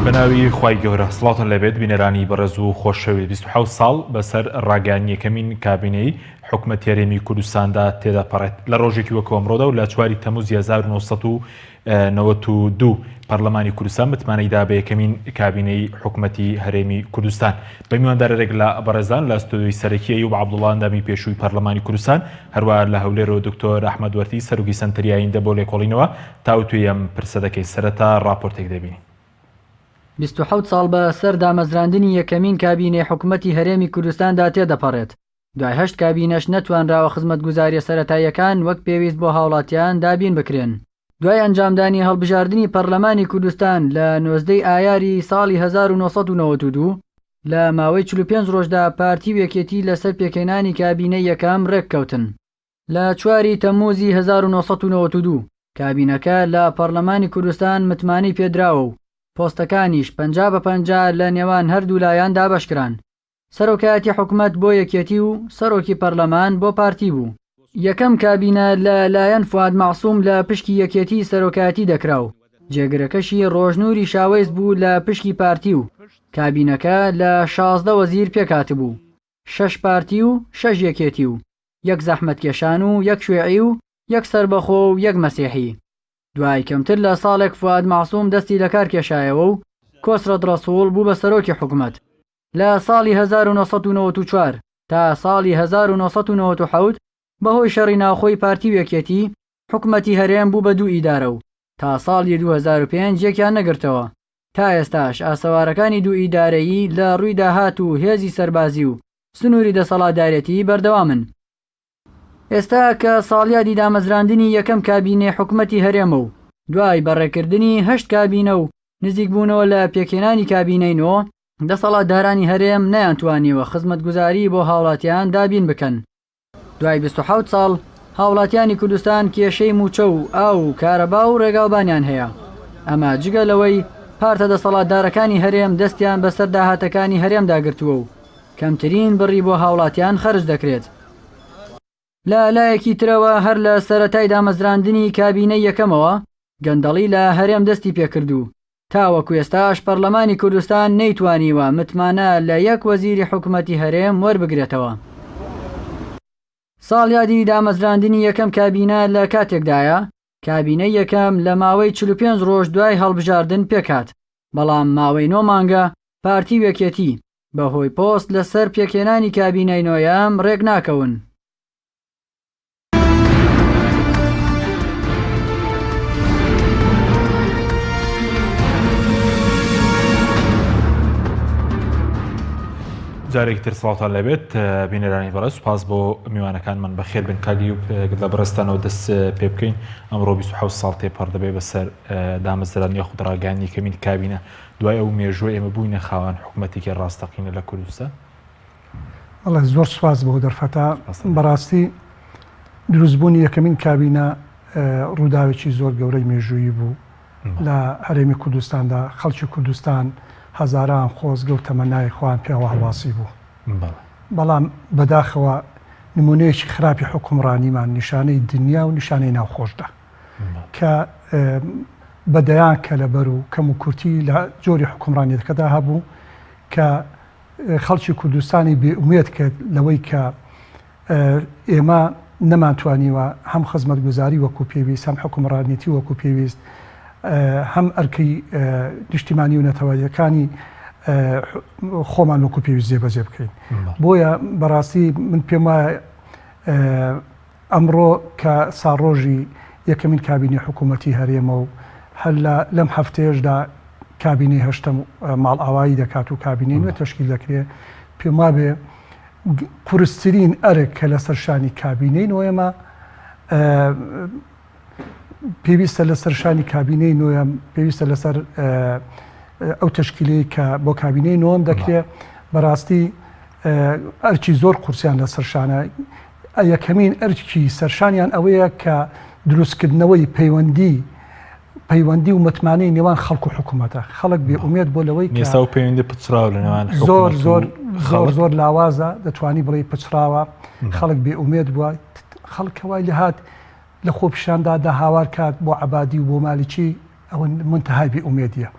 بەناوی خوای گەورە سڵاوتان لێبێت بینەرانی بەڕێز و خۆشەویست 27 ساڵ بەسەر ڕاگەیاندنی یەکەمین کابینەی حکومەتی هەرێمی کوردستاندا تێدەپەڕێت لە ڕۆژێکی وەکو ئەمڕۆدا و لە چواری تەموزی 1992 پەرلەمانی کوردستان متمانەی دا بە یەکەمین کابینەی حکومەتی هەرێمی کوردستان بە میواندارێک لە بەڕێزان لە ستۆدیۆی سەرەکی ئەیوب عەبدوڵڵا ئەندامی پێشووی پەرلەمانی کوردستان هەروە لە هەولێرەوە دکتۆر ئەحمەد وەرتی سەرۆکی سەنتەری ئایندە بۆ لێکۆڵینەوە تاوتوێی ئەم پرسە دەکەین سەرەتا ڕاپۆرتێک دەبینین. 27 ساڵ بە سەر دامەزراندنی یەکەمین کابینەی حکومەتی هەرێمی کوردستاندا تێدەپەڕێت، دوای هەشت کابینەش نەتوانراوە خزمەتگوزارییە سەرەتاییەکان وەک پێویست بۆ هاوڵاتیان دابین بکرێن. دوای ئەنجامدانی هەڵبژاردنی پەرلەمانی کوردستان لە 19 ی ئایاری ساڵی 1992، لە ماوەی 45 ڕۆژدا پارتی و یەکێتی لەسەر پێکهێنانی کابینەی یەکەم ڕێککەوتن. لە چواری تەمموزی 1992 کابینەکە لە پەرلەمانی کوردستان متمانەی پێدراوە و پۆستەکانیش 50 بە 50 لە نێوان هەردوولایان دابەشکران. سەرۆکایەتی حکومەت بۆ یەکێتی و سەرۆکی پەرلەمان بۆ پارتی بوو. یەکەم کابینە لە لایەن فواد مەعسوم لە پشکی یەکێتی سەرۆکایەتی دەکرا و جێگرەکەشی ڕۆژ نوری شاوەیس بوو لە پشکی پارتی و کابینەکە لە 16 وەزیر پێکهاتبوو، شەش پارتی و شەش یەکێتی و یەک زەحمەتکێشان و یەک شوێعی و یەک سەربەخۆ و یەک مەسیحی. دوای کەمتر لە ساڵێک فواد مەعسوم دەستی لەکار کێشایەوە و کۆسرەت ڕەسوڵ بوو بە سەرۆکی حکومەت. لە ساڵی 1994 تا ساڵی 1997 بەهۆی شەڕی ناوخۆی پارتی و یەکێتی حکومەتی هەرێم بوو بە دوو ئیدارە و تا ساڵی 2005 یەکیان نەگرتەوە. تا ئێستاش ئاسەوارەکانی دوو ئیدارەیی لە ڕووی داهات و هێزی سەربازی و سنووری دەسەڵاتدارێتی بەردەوامن. ئێستا کە ساڵیادی دامەزراندنی یەکەم کابینەی حکومەتی هەرێمە و دوای بەڕێکردنی هەشت کابینە و نزیکبوونەوە لە پێکهێنانی کابینەی نۆ، دەسەڵاتدارانی هەرێم نەیانتوانیوە خزمەتگوزاری بۆ هاوڵاتیان دابین بکەن. دوای 27 ساڵ هاوڵاتیانی کوردستان کێشەی مووچە و ئاو و کارەبا و ڕێگاوبانیان هەیە. ئەمە جگە لەوەی پارتە دەسەڵاتدارەکانی هەرێم دەستیان بەسەر داهاتەکانی هەرێمدا گرتووە و کەمترین بڕی بۆ هاوڵاتیان خەرج دەکرێت. لە لایەکی ترەوە هەر لە سەرەتای دامەزراندنی کابینەی یەکەمەوە گەندەڵی لە هەرێم دەستی پێکرد و تاوەکو ئێستاش پەرلەمانی کوردستان نەیتوانیوە متمانە لە یەک وەزیری حکومەتی هەرێم وەربگرێتەوە. ساڵیادی دامەزراندنی یەکەم کابینە لە کاتێکدایە، کابینەی یەکەم لە ماوەی 45 ڕۆژ دوای هەڵبژاردن پێکهات، بەڵام ماوەی نۆ مانگە پارتی و یەکێتی بەهۆی پۆست لەسەر پێکهێنانی کابینەی نۆیەم ڕێکناکەون. جارێکی تر سڵاوتان لێبێت بینەرانی بەڕێز سوپاس بۆ میوانەکانمان بەخێر بن کاک ئەیوب لە بەڕێزتانەوە دەست پێ بکەین ئەمڕۆ 27 ساڵ تێپەڕ دەبێ بەسەر دامەزران یاخود ڕاگەیاندنی یەکەمین کابینە دوای ئەو مێژووە ئێمە بووینە خاوەن حکومەتێکی ڕاستەقینە لە کوردستان؟ بەڵێ زۆر سوپاس بۆ دەرفەتە. بەڕاستی دروستبوونی یەکەمین کابینە ڕووداوێکی زۆر گەورەی مێژوویی بوو لە هەرێمی کوردستاندا، خەڵکی کوردستان هەزاران خۆزگە و تەمەنای خۆیان پێوە هەڵواسی بوو. بەڵام بەداخەوە نمونەیەکی خراپی حوکمڕانیمان نیشانەی دنیا و نیشانەی ناوخۆش دا کە بە دەیان کەلەبەر و کەموکورتی لە جۆری حوکمڕانیەکەدا هەبوو کە خەڵکی کوردستانی بێ ئومێد کرد لەوەی کە ئێمە نەمانتوانیوە هەم خزمەتگوزاری وەکو پێویست، هەم حوکمڕانێتی وەکو پێویست، هەم ئەرکی نیشتیمانی و نەتەوەیەکانی خۆمان وەکو پێویست جێبەجێ بکەین. بۆیە بەڕاستی من پێم وایە ئەمڕۆ کە ساڕۆژی یەکەمین کابینەی حکوومەتی هەرێمە و هەر لە لەم هەفتەیەشدا کابینەی هەشتەم ماڵئاوایی دەکات و کابینەی نوێ تەشکیل دەکرێ، پێم وابێ قورسترین ئەرک کە لەسەر شانی کابینەی نۆیەمە پێویستە لەسەر شانی کابینەی نۆیەم پێویستە لەسەر ئەو تەشکیلەی کە بۆ کابینەی نۆم دەکرێ بەڕاستی ئەرکی زۆر قورسیان لەسەر شانە یەکەمین ئەرکی سەرشانیان ئەوەیە کە دروستکردنەوەی پەیوەندی پەیوەندی و متمانەی نێوان خەڵک و حکوومەتە خەڵک بێ ئومێد بۆ لەوەی کە ئێستا و پەیوەندی پچڕاوە لە نێوان زۆر زۆر زۆر زۆر لاوازە دەتوانی بڵێی پچڕاوە خەڵک بێ ئومێد بووە خەڵک وای لێهات لە خۆپیشاندادا هاوار کات بۆ عەبادی و بۆ مالکی ئەوە منتەهای بێ ئومێدیە.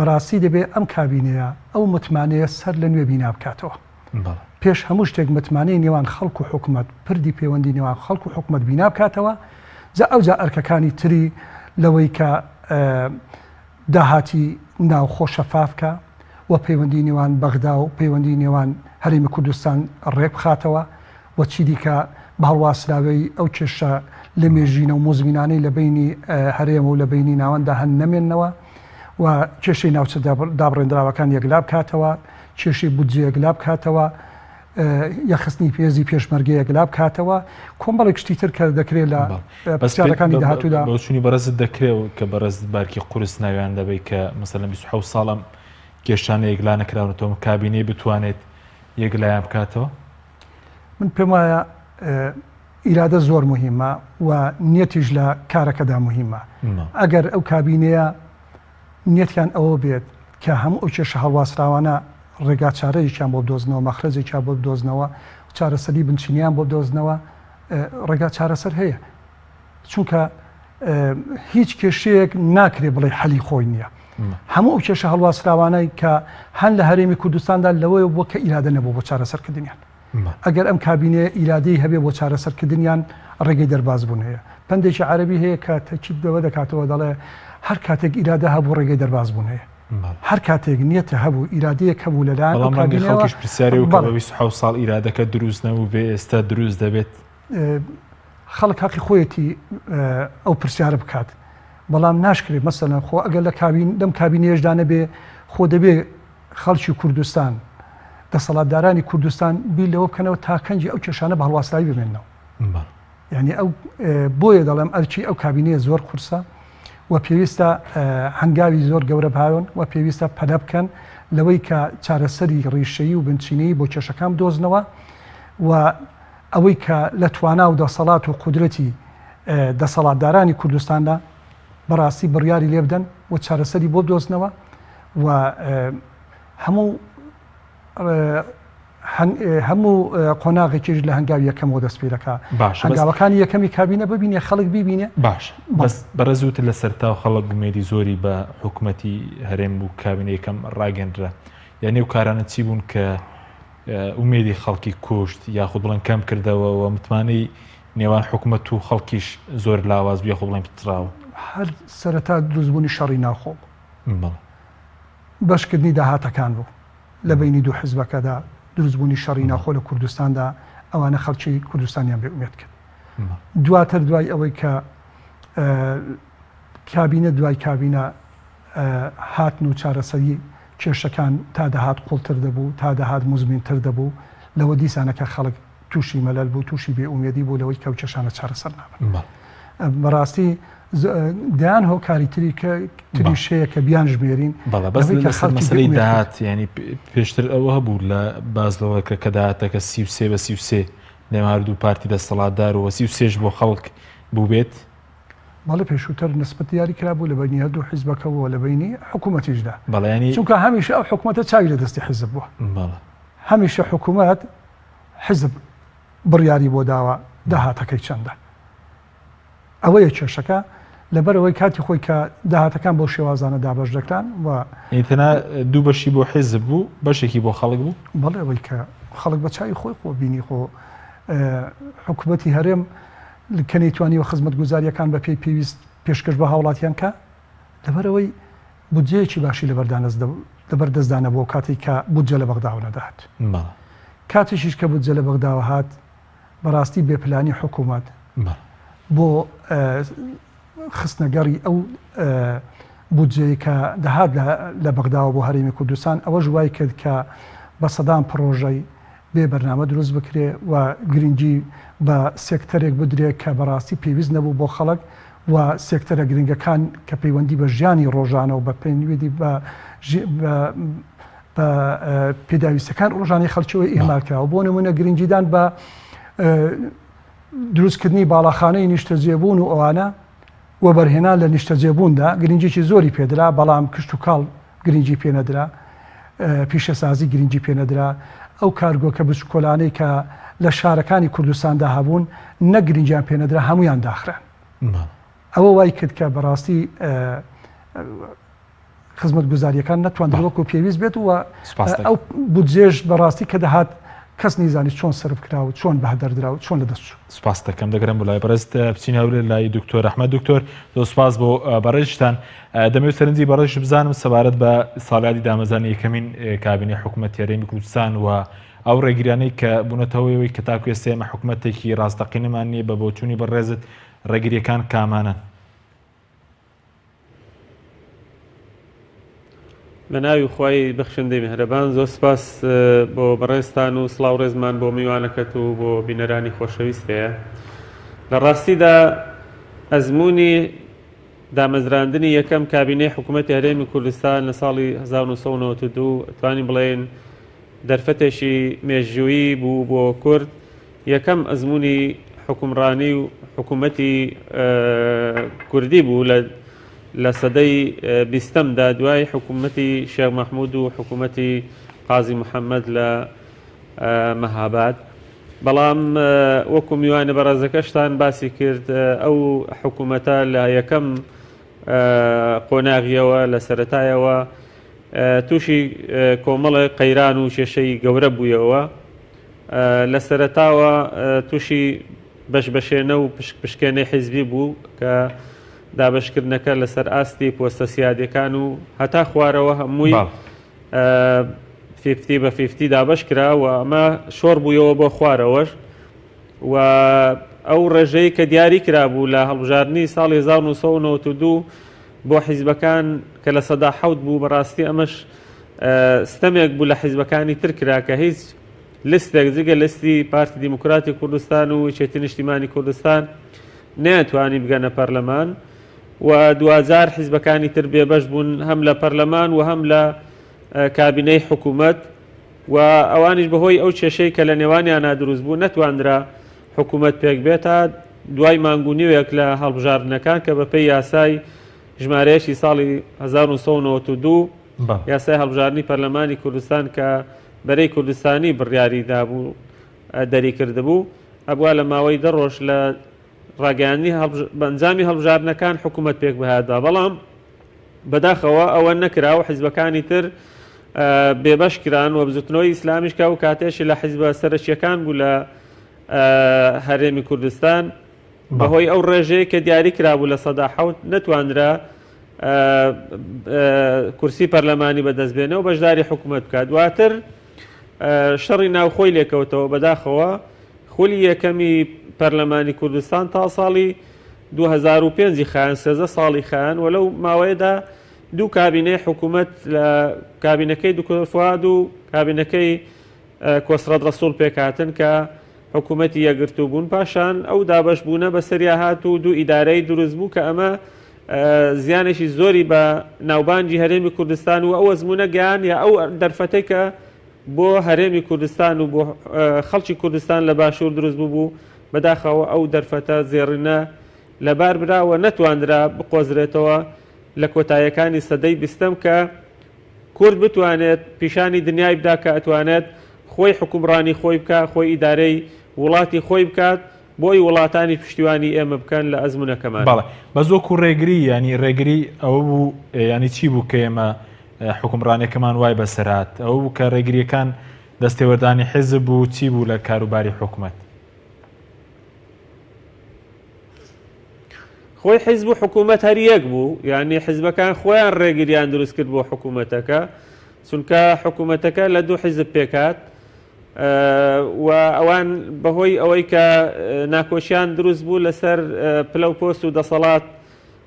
بەڕاستی دەبێ ئەم کابینەیە ئەو متمانەیە سەر لە نوێ بینا بکاتەوە. پێش هەموو شتێک متمانەی نێوان خەڵک و حکومەت، پردی پەیوەندی نێوان خەڵک و حکومەت بینا بکاتەوە، جا ئەوجا ئەرکەکانی تری لەوەی کە داهاتی ناوخۆ شەفاف کا و پەیوەندی نێوان بەغدا و پەیوەندی نێوان هەرێمی کوردستان ڕێک بخاتەوە و چیدیکە بە هەڵواسراوەی ئەو کێشە لەمێژینە و موزمینانەی لە بەینی هەرێم و لە بەینی ناوەندا هەن نەمێننەوە و کێشەی ناوچە دابڕێندراوەکان یەکلا بکاتەوە، کێشەی بودجە یەکلا بکاتەوە، یەکخستنی هێزی پێشمەرگە یەکلا بکاتەوە، کۆمەڵێک شتی تر کە دەکرێت لە پرسیارەکانی داهاتوودا. بۆچوونی بەڕێزت دەکرێت کە بەڕێزت بارکی قورس ناویان دەبەی کە مەسەلەن 27 ساڵ ئەم کێشانە یەکلا نەکراونەتەوە، ئەم کابینەی بتوانێت یەکلایان بکاتەوە؟ من پێم وایە ئیرادە زۆر موهیمە و نیەتیش لە کارەکەدا موهیمە. ئەگەر ئەو کابینەیە نیەتیان ئەوە بێت کە هەموو ئەو کێشە هەڵواسراوانە ڕێگا چارەیەکیان بۆ بدۆزنەوە، مەخرەجێکیان بۆ بدۆزنەوە، چارەسەری بنچینەیان بۆ بدۆزنەوە، ڕێگا چارەسەر هەیە. چونکە هیچ کێشەیەک ناکرێ بڵێ حەلی خۆی نییە. هەموو ئەو کێشە هەڵواسراوانەی کە هەن لە هەرێمی کوردستاندا لەوەیە بووە کە ئیرادە نەبوو بۆ چارەسەرکردنیان. ئەگەر ئەم کابینەیە ئیرادەی هەبێ بۆ چارەسەرکردنیان ڕێگەی دەربازبوون هەیە. پەندێکی عەرەبی هەیە کە تەکید لەوە دەکاتەوە دەڵێ هەر کاتێک ئیرادە هەبوو ڕێگەی دەربازبوون هەیە. هەر کاتێک نیەتە هەبوو ئیرادەیەک هەبوو لەلایەن ئەو بەڵام ڕەنگە کابینەیەوە خەڵکیش پرسیاری ئەوە کە بەڵێ. بە 27 ساڵ ئیرادەکە دروست نەبووبێ ئێستا دروست دەبێت؟ خەڵک هەقی خۆیەتی ئەو پرسیارە بکات بەڵام ناشکرێت مەسەلەن خۆ ئەگەر لە کابین لەم کابینەیەشدا نەبێ خۆ دەبێ خەڵکی کوردستان دەسەڵاتدارانی کوردستان بیر لەوە بکەنەوە تا کەنجی ئەو کێشانە بە هەڵواسراوی بمێننەوە یعنی ئەو بۆیە دەڵێم ئەرکی ئەو کابینەیە زۆر قورسە و پێویستە هەنگاوی زۆر گەورە بهاون و پێویستە پەلە بکەن لەوەی کە چارەسەری ڕیشەیی و بنچینەیی بۆ کێشەکان بدۆزنەوە و ئەوەی کە لە توانا و دەسەڵات و قودرەتی دەسەڵاتدارانی کوردستاندا بەڕاستی بڕیاری لێ بدەن و چارەسەری بۆ بدۆزنەوە و هەموو هەموو قۆناغێکیش لە هەنگاوی یەکەمەوە دەست پێ دەکا باشە بەس هەنگاوەکانی یەکەمی کابینە ببینێ خەڵک بیبینێ باشە بەس بەڕێز وتت لە سەرتاو خەڵک ئومێدی زۆری بە حکومەتی هەرێم و کابینەی یەکەم ڕاگەنرا یانی ئەو کارانە چی بوون کە ئومێدی خەڵکی کوشت یاخود بڵێن کەم کردەوە و متمانەی نێوان حکومەت و خەڵکیش زۆر لاواز بوو یاخود بڵێن پچڕاوە؟ هەر سەرەتا دروستبوونی شەڕی ناوخۆ بوو. بەشکردنی داهاتەکان بوو لە بەینی دوو حزبەکەدا، دروستبوونی شەڕی ناوخۆ لە کوردستاندا ئەوانە خەڵکی کوردستانیان بێ ئومێد کرد. دواتر دوای ئەوەی کە کابینە دوای کابینە هاتن و چارەسەری کێشەکان تا دەهات قوڵتر دەبوو، تا دەهات موزمینتر دەبوو، لەوە دیسانەکە خەڵک تووشی مەلەل بوو، تووشی بێ ئومێدی بوو لەوەی کە ئەو کێشانە چارەسەر نابن. بەڕاستی دەیان هۆکاری تری کە تریش هەیە کە بیان ژمێرین. بەڵێ بەس لەسەر مەسەلەی داهات یانی پێشتر ئەوە هەبوو لە باس لەوە کە کە داهاتەکە 33 بە 33 نێوان هەردوو پارتی دەسەڵاتدار و 33 بۆ خەڵک بووبێت. بەڵێ پێشووتر نسبەت دیاری کرابوو لە بەینی هەردوو حیزبەکە و لە بەینی حکوومەتیشدا. بەڵێ یانی چونکە هەمیشە ئەو حکوومەتە چاوی لە دەستی حیزب بووە. بەڵێ. هەمیشە حکوومەت حیزب بڕیاری بۆ داوە داهاتەکەی چەندە. ئەوەیە کێشەکە، لەبەرئەوەی کاتی خۆی کە داهاتەکان بەو شێوازانە دابەش دەکران و. یانی تەنها دوو بەشی بۆ حیزب بوو، بەشێکی بۆ خەڵک بوو؟ بەڵێ ئەوەی کە خەڵک بە چاوی خۆی خۆ بینی خۆ حکوومەتی هەرێم کە نەیتوانیوە خزمەتگوزارییەکان بە پێی پێویست پێشکەش بە هاوڵاتیان کا، لەبەرئەوەی بودجەیەکی باشی لەبەر دەستدا نەبوو کاتێک کە بودجە لە بەغداوە نەدەهات. کاتێکیش کە بودجە لە بەغداوە هات، بەڕاستی بێ پلانی حکوومەت بۆ خستنەگەڕی ئەو بودجەیە کە دەهات لە بەغداوە بۆ هەرێمی کوردستان، ئەوەش وای کرد کە بە سەدان پڕۆژەی بێ بەرنامە دروست بکرێ و گرنگی بە سێکتەرێک بدرێ کە بەڕاستی پێویست نەبوو بۆ خەڵک و سێکتەرە گرنگەکان کە پەیوەندی بە ژیانی ڕۆژانە و بە پەیوەندی بە بە پێداویستەکان ڕۆژانەی خەڵکیەوە ئیهمال کراوە بۆ نمونە گرنگیدان بە دروستکردنی باڵاخانەی نیشتەجێبوون و ئەوانە وەبەرهێنان لە نیشتەجێبووندا گرنگیی زۆری پێدرا، بەڵام کشتوکاڵ گرنگی پێنەدرا، پیشەسازی گرنگی پێنەدرا، ئەو کارگۆکە بچکۆلانەی کە لە شارەکانی کوردستاندا هەبوون نەک گرنگیان پێنەدرا هەموویان داخران. ئەوە وای کرد کە بەڕاستی. خزمەتگوزارییەکان نەتواندرا وەکو پێویست بێت و ئەو بودجەیەش بەڕاستی کە دەهات کەس نەیزانی چۆن سەرف کرا و چۆن بەهەدەر درا و چۆن لەدەست چوو. سوپاست دەکەم دەگەرم بۆ لای بەڕێزت بچینە هەولێر لای دکتۆر ئەحمەد دکتۆر زۆر سوپاس بۆ بەڕێزتان دەمەوێت سەرنجی بەڕێزت بزانم سەبارەت بە ساڵیادی دامەزرانی یەکەمین کابینەی حکوومەت هەرێمی کوردستان و ئەو ڕێگریانەی کە بوونەتەوەی ئەوەی کە تاکو ئێستا ئێمە حکوومەتێکی ڕاستەقینەمان نییە بە بۆچوونی بەڕێزت ڕێگریەکان کامانەن؟ بە ناوی خوای بەخشندەی میهرەبان زۆر سپاس بۆ بەڕێزتان و سڵاو ڕێزمان بۆ میوانەکەت و بۆ بینەرانی خۆشەویست هەیە لە ڕاستیدا ئەزمموی دامەزراندنی یەکەم کابینەی حکوومەتی هەرێمی کوردستان لە ساڵی 1992 توانین بڵێن دەرفەتێکی مێژوویی بوو بۆ کورد یەکەم ئەزموونی حوکمڕانی و حکوومەتی کوردی بوو لە لە سەدەی بیستەمدا دوای حکوومەتی شێخ مەحموود و حکوومەتی قازی محەممەد لە مەهاباد. بەڵام وەکو میوانە بەڕێزەکەشتان باسی کرد ئەو حکوومەتە لە یەکەم قۆناغیەوە لە سەرەتایەوە تووشی کۆمەڵێک قەیران و کێشەی گەورە بوویەوە. لە سەرەتاوە تووشی بەشبەشێنە و پشکپشکێنەی حیزبی بوو کە دابەشکردنەکە لەسەر ئاستی پۆستە سیادیەکان و هەتا خوارەوە هەمووی fifty بە fifty دابەش کرا و ئەمە شۆڕ بوویەوە بۆ خوارەوەش و ئەو ڕێژەی کە دیاری کرابوو لە هەڵبژاردنی ساڵی 1992 بۆ حیزبەکان کە 7% بوو بەڕاستی ئەمەش ستەمێک بوو لە حیزبەکانی تر کرا کە هیچ لستێک جگە لستی پارتی دیموکراتی کوردستان و یەکێتی نیشتیمانی کوردستان نەیانتوانی بگەنە پەرلەمان و دواجار حیزبەکانی تر بێبەش بوون هەم لە پەرلەمان و هەم لە کابینەی حکوومەت و ئەوانیش بەهۆی ئەو کێشەی کە لە نێوانیانە دروست بوو نەتواندرا حکوومەت پێک بێت تا دوای مانگ و نیوێک لە هەڵبژاردنەکان کە بەپێی یاسای ژمارەیەکی ساڵی 1992 یاسای هەڵبژاردنی پەرلەمانی کوردستان کە بەرەی کوردستانی بڕیاری دابوو دەریکردبوو، ئەبوا لە ماوەی دە ڕۆژ لە ڕاگەیاندنی ئەنجامی هەڵبژاردنەکان حکوومەت پێک بهاتبا، بەڵام بەداخەوە ئەوە نەکرا و حیزبەکانی تر بێبەش کران و بزوتنەوەی ئیسلامیش کە ئەو کاتێش لە حیزبە سەرەکییەکان بوو لە هەرێمی کوردستان بەهۆی ئەو ڕێژەیە کە دیاری کرابوو 7% نەتوانرا کورسی پەرلەمانی بەدەست بێنێ و بەشداری حکوومەت بکات دواتر شەڕی ناوخۆی لێکەوتەوە بەداخەوە خولی یەکەمی پەرلەمانی کوردستان تا ساڵی 2005 خایان سێزە ساڵی خایان و لەو ماوەیەدا دوو کابینەی حکوومەت لە کابینەکەی دکتۆر فواد و کابینەکەی کۆسرەت ڕەسوڵ پێکهاتن کە حکوومەتی یەکگرتوو بوون، پاشان ئەو دابەشبوونە بەسەریا هات و دوو ئیدارەی دروست بوو کە ئەمە زیانێکی زۆری بە ناوبانگی هەرێمی کوردستان و ئەو ئەزموونە گەیان یا ئەو دەرفەتەی کە بۆ هەرێمی کوردستان و بۆ خەڵکی کوردستان لە باشوور دروست بوو بەداخەوە ئەو دەرفەتە زێڕینە لەبار برا و نەتواندرا بقۆزرێتەوە لە کۆتاییەکانی سەدەی بیستەم کە کورد بتوانێت پیشانی دنیای بدا کە ئەتوانێت خۆی حوکمڕانی خۆی بکا، خۆی ئیدارەی وڵاتی خۆی بکات، بۆی وڵاتانی پشتیوانی ئێمە بکەن لە ئەزمونەکەمان. بەڵێ بەس وەکو ڕێگری یانی ڕێگری ئەوە بوو یانی چی بوو کە ئێمە حوکمڕانیەکەمان وای بەسەر هات ئەوە بوو کە ڕێگریەکان دەستێوەردانی حیزب بوو چی بوو لە کاروباری حکومەت؟ خۆی حیزب و حکوومەت هەر یەک بوو یعنی حیزبەکان خۆیان ڕێگریان دروست کرد بۆ حکوومەتەکە چونکە حکوومەتەکە لە دوو حیزب پێکات و ئەوان بەهۆی ئەوەی کە ناکۆشیان دروست بوو لەسەر پلە و پۆست و دەسەڵات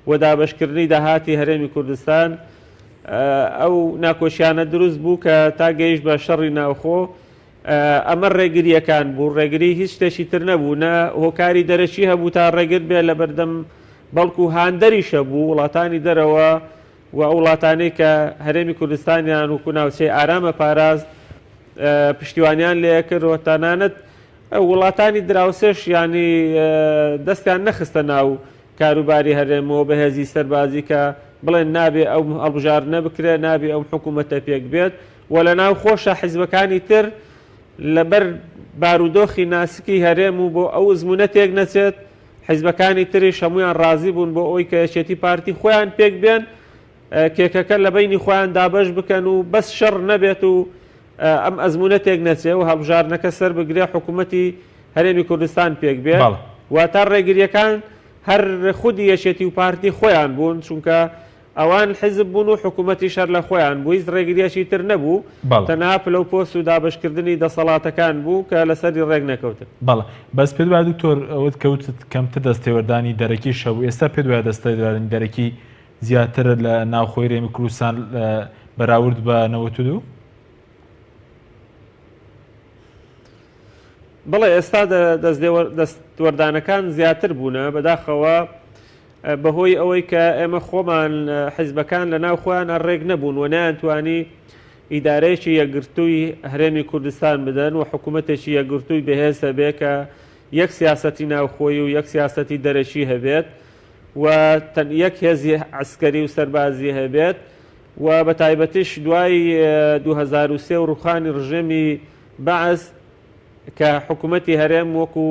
و دابشکردنی داهاتی هەرێمی کوردستان ئەو ناکۆشیانە دروست بوو کە تا گەیشت بە شەڕی ناوخۆ ئەمە ڕێگرییەکان بوو، ڕێگری هیچ شتێکی تر نەبوو، نە هۆکاری دەرەکی هەبوو تا ڕێگر بێت لەبەردەم، بەڵکو هاندەریش هەبوو، وڵاتانی دەرەوە و ئەو وڵاتانەی کە هەرێمی کوردستانیان وەکو ناوچەی ئارام ئەپاراست پشتیوانیان لێ ئەکرد و تەنانەت وڵاتانی دراوسێش یانی دەستیان نەخستە ناو کاروباری هەرێمەوە بە هێزی سەربازی کە بڵێن نابێ ئەو هەڵبژاردنە بکرێ، نابێ ئەو حکوومەتە پێک بێت. و لە ناو خۆشا حیزبەکانی تر لە بەر بارودۆخی ناسکی هەرێم و بۆ ئەو ئزمونە تێک نەچێت حیزبەکانی تریش هەموویان ڕازی بوون بۆ ئەوی کە یەکێتی پارتی خۆیان پێک بێن. کێکەکە لە بەینی خۆیان دابەش بکەن و بەس شەڕ نەبێت و ئەم ئەزموونە تێک نەچێ و هەڵبژاردنەکە سەر بگرێ حکوومەتی هەرێمی کوردستان پێک بێ واتە ڕێگریەکان هەر خودی یەکێتی و پارتی خۆیان بوون چونکە ئەوان حیزب بوون و حکوومەتیش هەر لە خۆیان بوو هیچ ڕێگریەکی تر نەبوو تەنها پلە و پۆست و دابەشکردنی دەسەڵاتەکان بوو کە لەسەری ڕێک نەکەوتن. بەڵێ بەس پێت وایە دکتۆر ئەوەت کە وتت کەمتر دەستێوەردانی دەرەکیش هەبوو ئێستا پێت وایە دەستێوەردانی دەرەکی زیاترە لە ناوخۆی هەرێمی کوردستان بەراورد بە 92؟ بەڵێ ئێستا دەستوەردانەکان زیاتر بوونە بەداخەوە بەهۆی ئەوەی کە ئێمە خۆمان حیزبەکان لە ناو خۆیانە ڕێک نەبوون و نەیانتوانی ئیدارەیەکی یەکگرتووی هەرێمی کوردستان بدەن و حکوومەتێکی یەکگرتووی بەهێز هەبێ کە یەک سیاسەتی ناوخۆیی و یەک سیاسەتی دەرەکی هەبێت و یەک هێزی عەسکەری و سەربازی هەبێت و بە تایبەتیش دوای 2003 و ڕوخانی ڕژێمی بەعس کە حکوومەتی هەرێم وەکو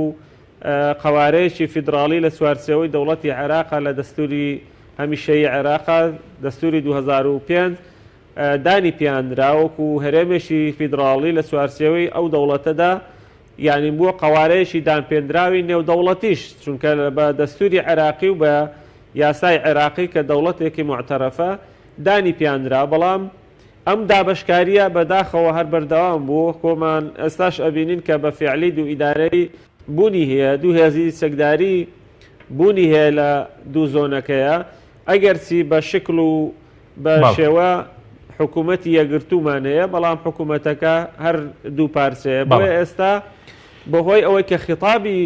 قەوارەیەکی فیدراڵی لە چوارچێوەی دەوڵەتی عێراقا لە دەستوری هەمیشەیی عێراقا، دەستوری 2005، دانی پێیانرا وەکو هەرێمێکی فیدراڵی لە چوارچێوەی ئەو دەوڵەتەدا یانی بووە قەوارەیەکی دانپێنراوی نێودەوڵەتیش چونکە بە دەستوری عێراقی و بە یاسای عێراقی کە دەوڵەتێکی موعتەرەفە دانی پێیانرا بەڵام ئەم دابەشکارییە بەداخەوە هەر بەردەوام بوو، خۆمان ئێستاش ئەبینین کە بە فیعلی دوو ئیدارەی بوونی هەیە، دوو هێزی چەکداری بوونی هەیە لە دوو زۆنەکەیا، ئەگەرچی بە شکڵ و بە شێوە حکوومەتی یەکگرتوومان هەیە، بەڵام حکوومەتەکە هەر دوو پارچەیە، بۆیە ئێستا بەهۆی ئەوەی کە خیتابی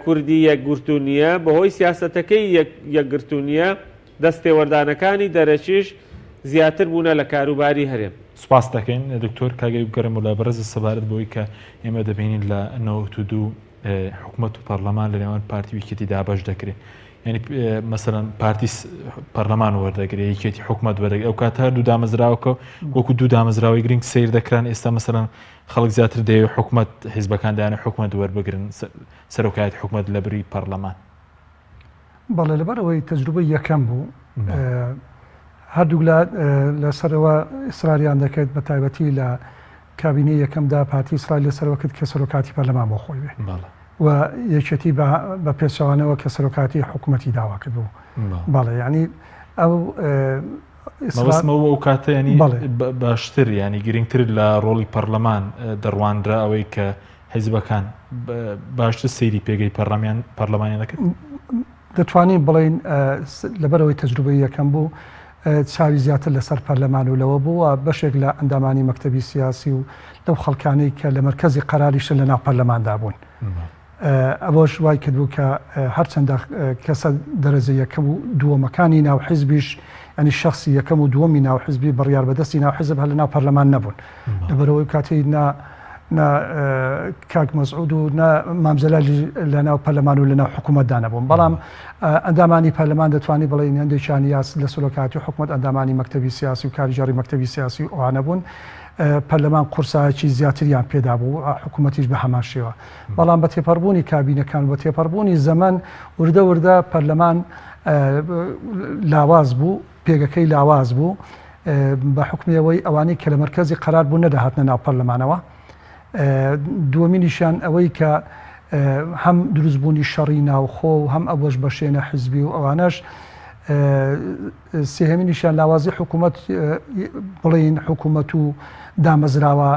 کوردی یەکگرتوو نییە، بەهۆی سیاسەتەکەی یەکگرتوو نییە، دەستێوەردانەکانی دەرەکیش زیاتر بوونە لە کاروباری هەرێم. سوپاست دەکەین دکتۆر. کاک ئەیوب گەرم و لای بەڕێزت سەبارەت بەوەی کە ئێمە دەبینین لە 92 حکومەت و پەرلەمان لە نێوان پارتی و یەکێتی دابەش دەکرێت یعنی مەسەلەن پارتی پەرلەمان وەردەگرێ یەکێتی حکومەت وەردەگرێ ئەو کات هەردوو دامەزراوەکە وەکو دوو دامەزراوەی گرنگ سیر دەکران ئێستا مەسەلەن خەڵک زیاتر دەیەوێت حکومەت حیزبەکان دایانە حکومەت وەربگرن سەرۆکایەتی حکومەت لە بری پەرلەمان. بەڵێ لەبەر ئەوەی تەجروبەی یەکەم بوو هەردوولا لەسەرەوە ئیسراریان دەکرد بە تایبەتی لە کابینەی یەکەمدا پارتی ئیسرائیل لەسەرەوە کرد کە سەرۆکاتی پەرلەمان بۆ خۆی بێ و یەکێتی بە پێچەوانەوە کە سەرۆکاتی حکوومەتی داوا کرد بوو بەڵێ یعنی ئەو مەبەستمەوە ئەو کاتە ینی باشتر ینی گرنگتر لە ڕۆڵی پەرلەمان دەڕوانرا ئەوەی کە حیزبەکان باشتر سەیری پێگەی پەرلەمان پەرلەمانیان دەکرد؟ دەتوانین بڵێین لەبەرئەوەی تەجروبەی یەکەم بوو چاوی زیاتر لەسەر پەرلەمان و لەوە بوو و بەشێک لە ئەندامانی مەکتەبی سیاسی و لەو خەڵکانەی کە لە مەرکەزی قەراریشن لەناو پەرلەماندا بوون. ئەوەش وای کردبوو کە هەرچەندە کەسە دەرەجە یەکەم و دووەمەکانی ناو حیزبیش یانی شەخسی یەکەم و دووەمی ناو حزبی بڕیار بەدەستی ناو حزب هەر لە ناو پەرلەمان نەبوون لەبەرئەوەی کاتی نا نا کاک مەسعود و نا مام جەلالی لە ناو پەرلەمان و لە ناو حکوومەتدا نەبوون بەڵام ئەندامانی پەرلەمان دەتوانی بڵێین هەندێکیان یاس لە سەرۆکایەتی حکوومەت ئەندامانی مەکتەبی سیاسی و کارگێڕی مەکتەبی سیاسی و ئەوانە بوون پەرلەمان قورسایەکی زیاتریان پێدا بوو حکوومەتیش بە هەمان شێوە بەڵام بە تێپەڕبوونی کابینەکان و بە تێپەڕبوونی زەمەن وردە وردە پەرلەمان لاواز بوو، پێگەکەی لاواز بوو، بە حوکمی ئەوەی ئەوانەی کە لە مەرکەزی قەرار بوون نەدەهاتنە ناو پەرلەمانەوە. دووەمینیشیان ئەوەی کە هەم دروستبوونی شەڕی ناوخۆ و هەم ئەوەش بەشێنە حیزبی و ئەوانەش، سێهەمینیشیان لاوازی حکوومەت بڵێین حکوومەت و دامەزراوە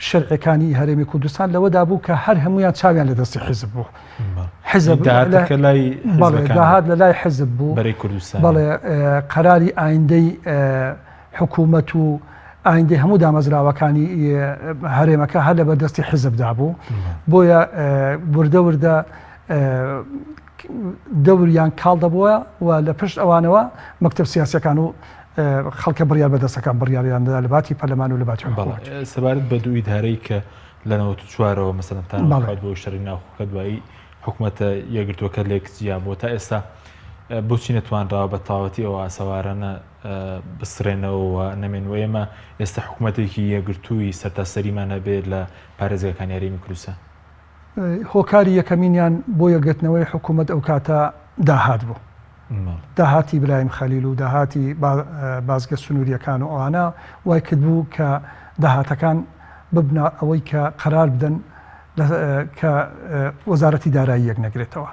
شەرعەکانی هەرێمی کوردستان لەوەدا بوو کە هەر هەمویان چاویان لە دەستی حیزب بوو. حزب داهاتەکە لای بەڵێ داهات لە لای حزب بوو بەرەی کوردستان بەڵێ قەراری ئایندەی حکوومەت و ئایندەی هەموو دامەزراوەکانی هەرێمەکە هەر لە بەردەستی حزبدا بوو بۆیە وردە وردە دەوریان کاڵ دەبووە و لە پشت ئەوانەوە مەکتب سیاسەکان و خەڵکە بڕیار بەدەستەکان بڕیاریان دەدا لە باتی پەرلەمان و لە باتی سەبارەت بە دوو ئیدارەی کە لە 94ەوە مەسەلەن تا 97 بۆ شەڕی ناوخۆ کە دوایی حکومەتە یەکگرتووەکە لێک جیا بووە تا ئێستا بۆچی نەتوانراوە بە تەواوەتی ئەو ئاسەوارانە بسڕێنەوە و نەمێن و ئێمە ئێستا حکومەتێکی یەکگرتووی سەرتاسەریمان هەبێت لە پارێزگاکانی هەرێمی کوردستان؟ هۆکاری یەکەمینیان بۆ یەکگرتنەوەی حکوومەت ئەو کاتە داهات بوو. داهاتی برایم خەلیل و داهاتی بازگە سنووریەکان و ئەوانە وای کردبوو کە داهاتەکان ببنە ئەوەی کە قەرار بدەن کە وەزارەتی دارایی یەک نەگرێتەوە.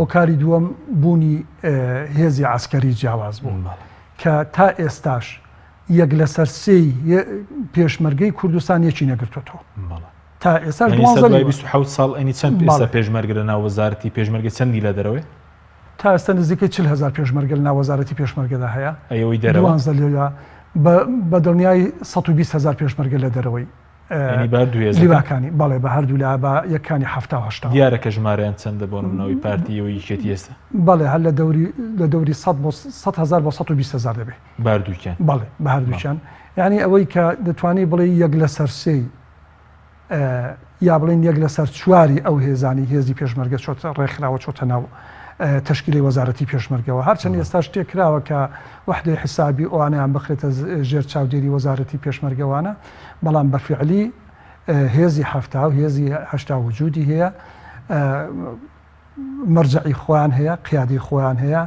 هۆکاری دووەم بوونی هێزی عەسکەری جیاواز بوو کە تا ئێستاش یەک لەسەر سێی پێشمەرگەی کوردستان یەکی نەگرتوەتەوە. تا ئێستاش دوانزە دوای 27 ساڵ ئەنی چەند ئێستا پێشمەرگە لە ناو وەزارەتی پێشمەرگە چەندی لە دەرەوەی؟ تا ئێستا نزیکەی 40 هەزار پێشمەرگە لە ناو وەزارەتی پێشمەرگەدا هەیە. ئەوەی دەرەوە؟ دوانزە لێرە بە دڵنیایی 120 هەزار پێشمەرگە لە دەرەوەی یانی بە هەردوو هێزەکە؟ لیواکانی بەڵێ بە هەردوو لا بە یەکانی حەفتا و هەشتا. دیارە کە ژمارەیان چەندە بۆ نمونە ئەوەی پارتی و یەکێتی ئێستا؟ بەڵێ هەر لە دەوری لە دەوری سەد بۆ 100 هەزار بۆ 120 هەزار دەبێ. بە هەردووکیان؟ بەڵێ بە هەردووکیان. یانی ئەوەی کە دەتوانی بڵێی یەک لەسەر سێی یا بڵێین یەک لەسەر چواری ئەو هێزانەی هێزی پێشمەرگە چۆتە ڕێکخراوە چۆتە ناو تەشکیلی وەزارەتی پێشمەرگەوە هەرچەند ئێستا شتێک کراوە کە وەحدەی حسابی ئەوانیان بخرێتە ژێر چاودێری وەزارەتی پێشمەرگەوانە بەڵام بە فعلی هێزی حەفتا و هێزی هەشتا وجودی هەیە مەرجەعی خۆیان هەیە، قیادەی خۆیان هەیە،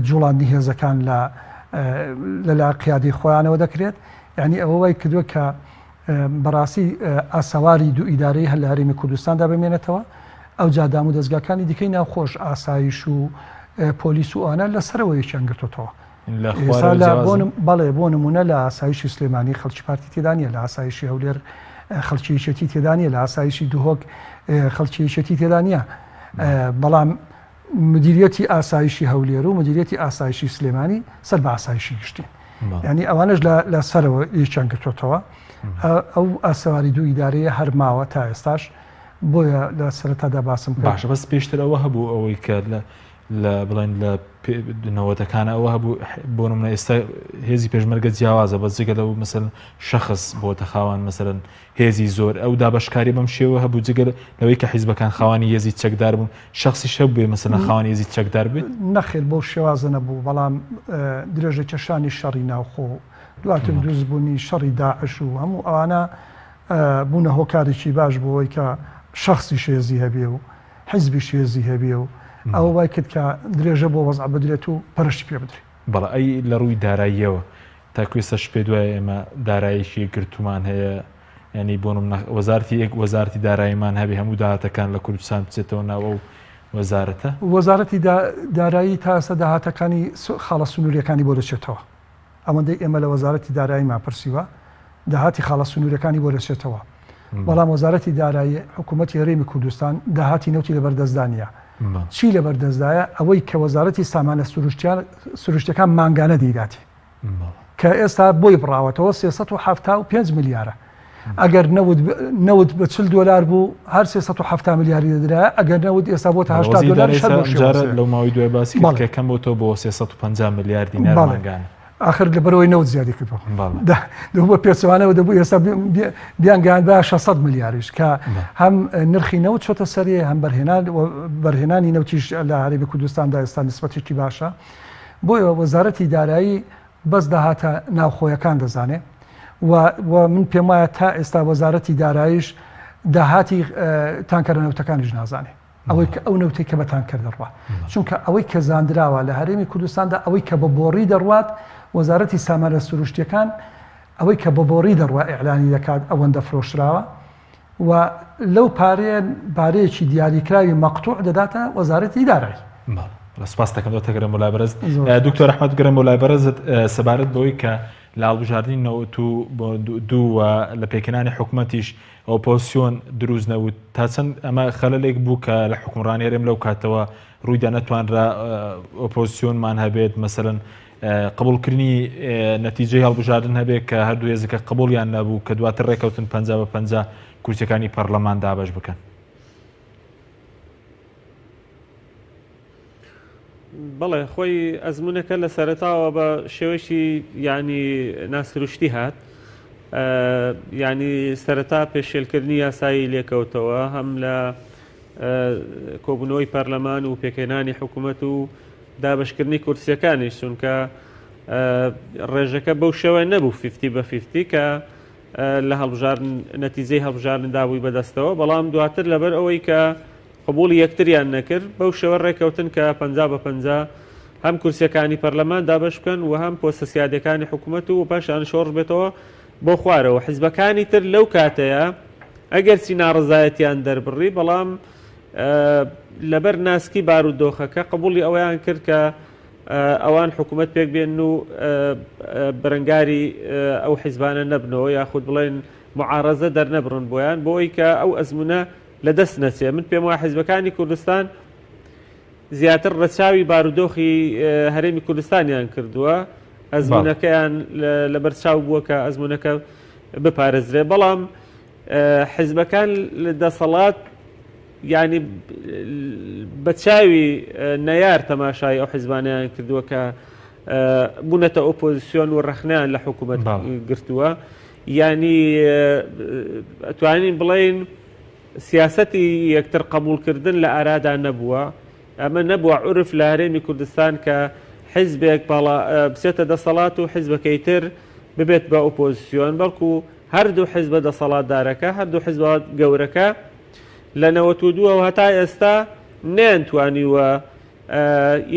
جوڵاندنی هێزەکان لە لەلا قیادەی خۆیانەوە دەکرێت، یانی ئەوە وای کردووە کە بەڕاستی ئاسەواری دوو ئیدارەی هەر لە هەرێمی کوردستاندا بمێنێتەوە، ئەوجا دامودەزگاکانی دیکەی ناوخۆش ئاسایش و پۆلیس و ئەوانە لە سەرەوە یەکیان گرتۆتەوە. لە خوارەوە جیاوازن؟ بەڵێ بۆ نموونە لە ئاسایشی سلێمانی خەڵکی پارتی تێدا نییە، لە ئاسایشی هەولێر خەڵکی یەکێتی تێدا نییە، لە ئاسایشی دهۆک خەڵکی یەکێتی تێدا نییە، بەڵام مدیریەتی ئاسایشی هەولێر و مدیریەتی ئاسایشی سلێمانی سەر بە ئاسایشی گشتین. یعنی ئەوانش لە سەرەوە یەکیان گرتوتەوە ئەو ئاسەواری دوو ئیدارەیە هەر ماوە تا ئێستاش بۆیە لە سەرەتادا باسم کرد. باشە بەس پێشتر ئەوە هەبوو ئەوەی کە لە لە بڵێن لە نەوەتەکانە ئەوە هەبوو بۆ نمونە ئێستا هێزی پێشمەرگە جیاوازە بەس جگە لەو مەسەلەن شەخس بۆتە خاوەن مەسەلەن هێزی زۆر ئەو دابەشکاری بەم شێوە هەبوو جگە لەوەی کە حیزبەکان خاوەنی هێزی چەکدار بوون شەخسیش هەبووێ مەسەلەن خاوەنی هێزی چەکدار بێت؟ نەخێر بەو شێوازە نەبوو بەڵام درێژەکێشانی شەڕی ناوخۆ و دواتر دروستبوونی شەڕی داعش و هەموو ئەوانە بوونە هۆکارێکی باش بۆ ئەوەی کە شەخسیش هێزی هەبێ و حیزبیش هێزی هەبێ و ئەوە وای کرد کە درێژە بۆ وەزع بدرێت و پەرشی پێ بدرێت. بەڵێ ئەی لە ڕووی داراییەوە تاکو ئێستاش پێت وایە ئێمە داراییەکی یەکگرتوومان هەیە یانی بۆ نمونە وەزارەتی یەک وەزارەتی داراییمان هەبێ هەموو داهاتەکان لە کوردستان بچێتەوە ناو ئەو وەزارەتە؟ وەزارەتی دارایی تا ئێستا داهاتەکانی خاڵە سنوورییەکانی بۆ دەچێتەوە. ئەوەندەی ئێمە لە وەزارەتی داراییمان پرسیوە، داهاتی خاڵە سنوورییەکانی بۆ دەچێتەوە. بەڵام وەزارەتی دارایی حکوومەتی هەرێمی کوردستان داهاتی نەوتی لەبەردەستدا نییە. چی لەبەردەستدایە؟ ئەوەی کە وەزارەتی سامانە سروشتییەکان مانگانە دەیداتێ. کە ئێستا بۆی بڕاوەتەوە 375 ملیارە. ئەگەر نەوت نەوت بە 40 دۆلار بوو هەر 370 ملیاری دەدرا ئەگەر نەوت ئێستا بۆ 80 دۆلار لەو ماوەی دوای باسی کە کەم بۆتەوە بۆ 350 ملیار دینار مانگانە. ئاخر لەبەرەوەی نەوت زیادی کردووە دەبوو بە پێچەوانەوە دەبوو ئێستا بیانگەیاند بە 600 ملیاریش کە هەم نرخی نەوت چۆتە سەرێ هەم بەرهێنان بەرهێنانی نەوتیش لە هەرێمی کوردستاندا ئێستا نسبەتێکی باشە بۆیە وەزارەتی دارایی بەس داهاتە ناوخۆیەکان دەزانێ و و من پێم وایە تا ئێستا وەزارەتی داراییش داهاتی تانکەرە نەوتەکانیش نازانێ. ئەوەی کە ئەو نەوتەی کە بە تانکەر دەڕوا چونکە ئەوەی کە زاندراوە لە هەرێمی کوردستاندا ئەوەی کە بە بۆڕی دەڕوات وەزارەتی سامانە سروشتیەکان ئەوەی کە بە بۆڕی دەڕوا ئیعلانی دەکات ئەوەندە فرۆشراوە و لەو پارەیە پارەیەکی دیاریکراوی مەقتوع دەداتە وەزارەتی دارایی. بەڵێ سپاس دەکەم دکتۆر گەرم بۆ لای بەڕێزت. دکتۆر ئەحمەد گەرم بۆ لای بەڕێزت سەبارەت بەوەی کە لە هەڵبژاردنی 92 و لە پێکهێنانی حکومەتیش ئۆپۆزسیۆن دروست نەبوو تا چەند ئەمە خەلەلێک بوو کە لە حکومڕانی هەرێم لەو کاتەوە ڕوویدا نەتوانرا ئۆپۆزسیۆنمان هەبێت مەسەلەن قبوڵکردنی نەتیجەی هەڵبژاردن هەبێت کە هەردوو هێزەکە قبوڵیان نەبوو کە دواتر ڕێکەوتن 50 بە 50 کورسیەکانی پەرلەمان دابەش بکەن. بەڵێ خۆی ئەزمونەکە لە سەرەتاوە بە شێوەیەکی یعنی ناسروشتی هات یعنی سەرەتا پێشێلکردنی یاسایی لێکەوتەوە هەم لە کۆبوونەوەی پەرلەمان و پێکهێنانی حکوومەت و دابشکردنی کورسیەکانیش چونکە ڕێژەکە بەو شێوە نەبوو 50 بە 50 کە لە هەڵبژاردن نەتیجەی هەڵبژاردن دابووی بەدەستەوە بەڵام دواتر لەبەر ئەوەی کە قبوڵی یەکتریان نەکرد، بەو شێوە ڕێککەوتن کە 50 بە 50. هەم کورسیەکانی پەرلەمان دابەش بکەن و هەم پۆستە سیادیەکانی حکوومەت و پاشان شۆڕش بێتەوە بۆ خوارەوە. حزبەکانی تر لەو کاتەیە ئەگەرچی ناڕەزایەتیان دەربڕی بەڵام لەبەر ناسکی بارودۆخەکە قبوڵی ئەوەیان کرد کە ئەوان حکوومەت پێک بێن و بەرەنگاری ئەو حیزبانە نەبنەوە یاخود بڵێن معارەزە دەرنەبڕن بۆیان بۆ ئەوی کە ئەو ئەزمونە لە دەست نەچێ من پێم وایە حیزبەکانی کوردستان زیاتر ڕەچاوی بارودۆخی هەرێمی کوردستانیان کردووە ئەزمونەکەیان لەبەر چاو بووە کە ئەزمونەکە بپارێزرێ بەڵام حیزبەکان لە دەسەڵات یانی بە چاوی نەیار تەماشای ئەو حیزبانەیان کردووە کە بوونەتە ئۆپۆزیسیۆن و ڕەخنەیان لە حکوومەت گرتووە یانی ئەتوانین بڵێین سیاسەتی یەکتر قبوڵکردن لە ئارادا نەبووە ئەمە نەبووە عورف لە هەرێمی کوردستان کە حیزبێک باڵا بچێتە دەسەڵات و حیزبەکەی تر ببێت بە ئۆپۆزیسیۆن بەڵکو هەردوو حیزبە دەسەڵاتدارەکە هەردوو حیزبە گەورەکە لە 92 ەوە هەتا ئێستا نەیانتوانیوە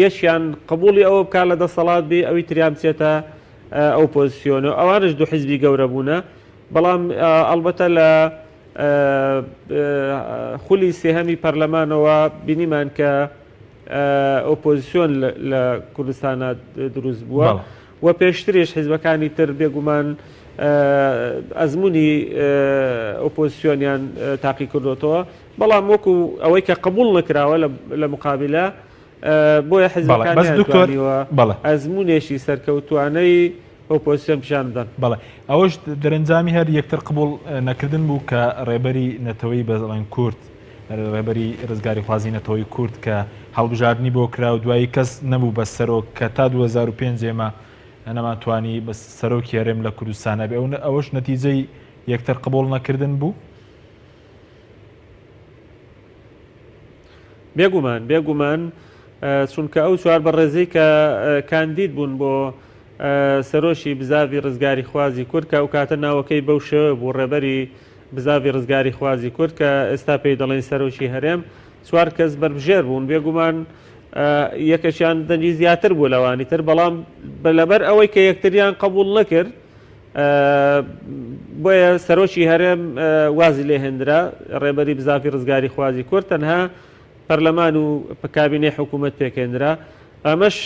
یەکیان قبوڵی ئەوە بکات لە دەسەڵات بی ئەوی تریان بچێتە ئۆپۆزیسیۆن و ئەوانش دوو حیزبی گەورە بوونە بەڵام ئەڵبەتە لە خولی سێهەمی پەرلەمانەوە بینیمان کە ئۆپۆزیسیۆن لە کوردستانە دروست بووە و پێشتریش حیزبەکانی تر بێگومان ئەزمموی ئۆپۆزیسیۆنیان تاقی کردوتەوە بەڵام وەکو ئەوەی کە قبول نەکراوە لە مقابلە بۆیە حیزبەکان ئەزمونێکی سەرکەوتوانەی ئۆپۆزسیۆن پیشان بدەن. بەڵێ ئەوەش دەرەنجامی هەر یەکتر قبوڵ نەکردن بوو کە ڕێبەری نەتەوەی بەڵێن کورد ڕێبەری ڕزگاریخوازی نەتەوەی کورد کە هەڵبژاردنی بۆ کرا و دوایی کەس نەبوو بە سەرۆک کە تا 2005 ئێمە نەمانتوانی بە سەرۆکی هەرێم لە کوردستان هەبێ ئەوەش نەتیجەی یەکتر قبوڵ نەکردن بوو. بێگومان بێگومان چونکە ئەو چوار بەڕێزەی کە کاندید بوون بۆ سەرۆکی بزاڤی ڕزگاری خوازی کورد کە ئەو کاتە ناوەکەی بەو شێوە بوو ڕێبەری بزاڤی ڕزگاری خوازی کورد کە ئێستا پێی دەڵێن سەرۆکی هەرێم چوار کەس بەربژێر بوون بێگومان یەکەشیان دەنگی زیاتر بوو لەوانی تر بەڵام لەبەر ئەوەی کە یەکتریان قبول نەکرد بۆیە سەرۆکی هەرێم وازی لێهێنرا ڕێبەری بزاڤی ڕزگاری خوازی کورد تەنها پەرلەمان و کابینەی حکوومەت پێکهێنرا ئەمەش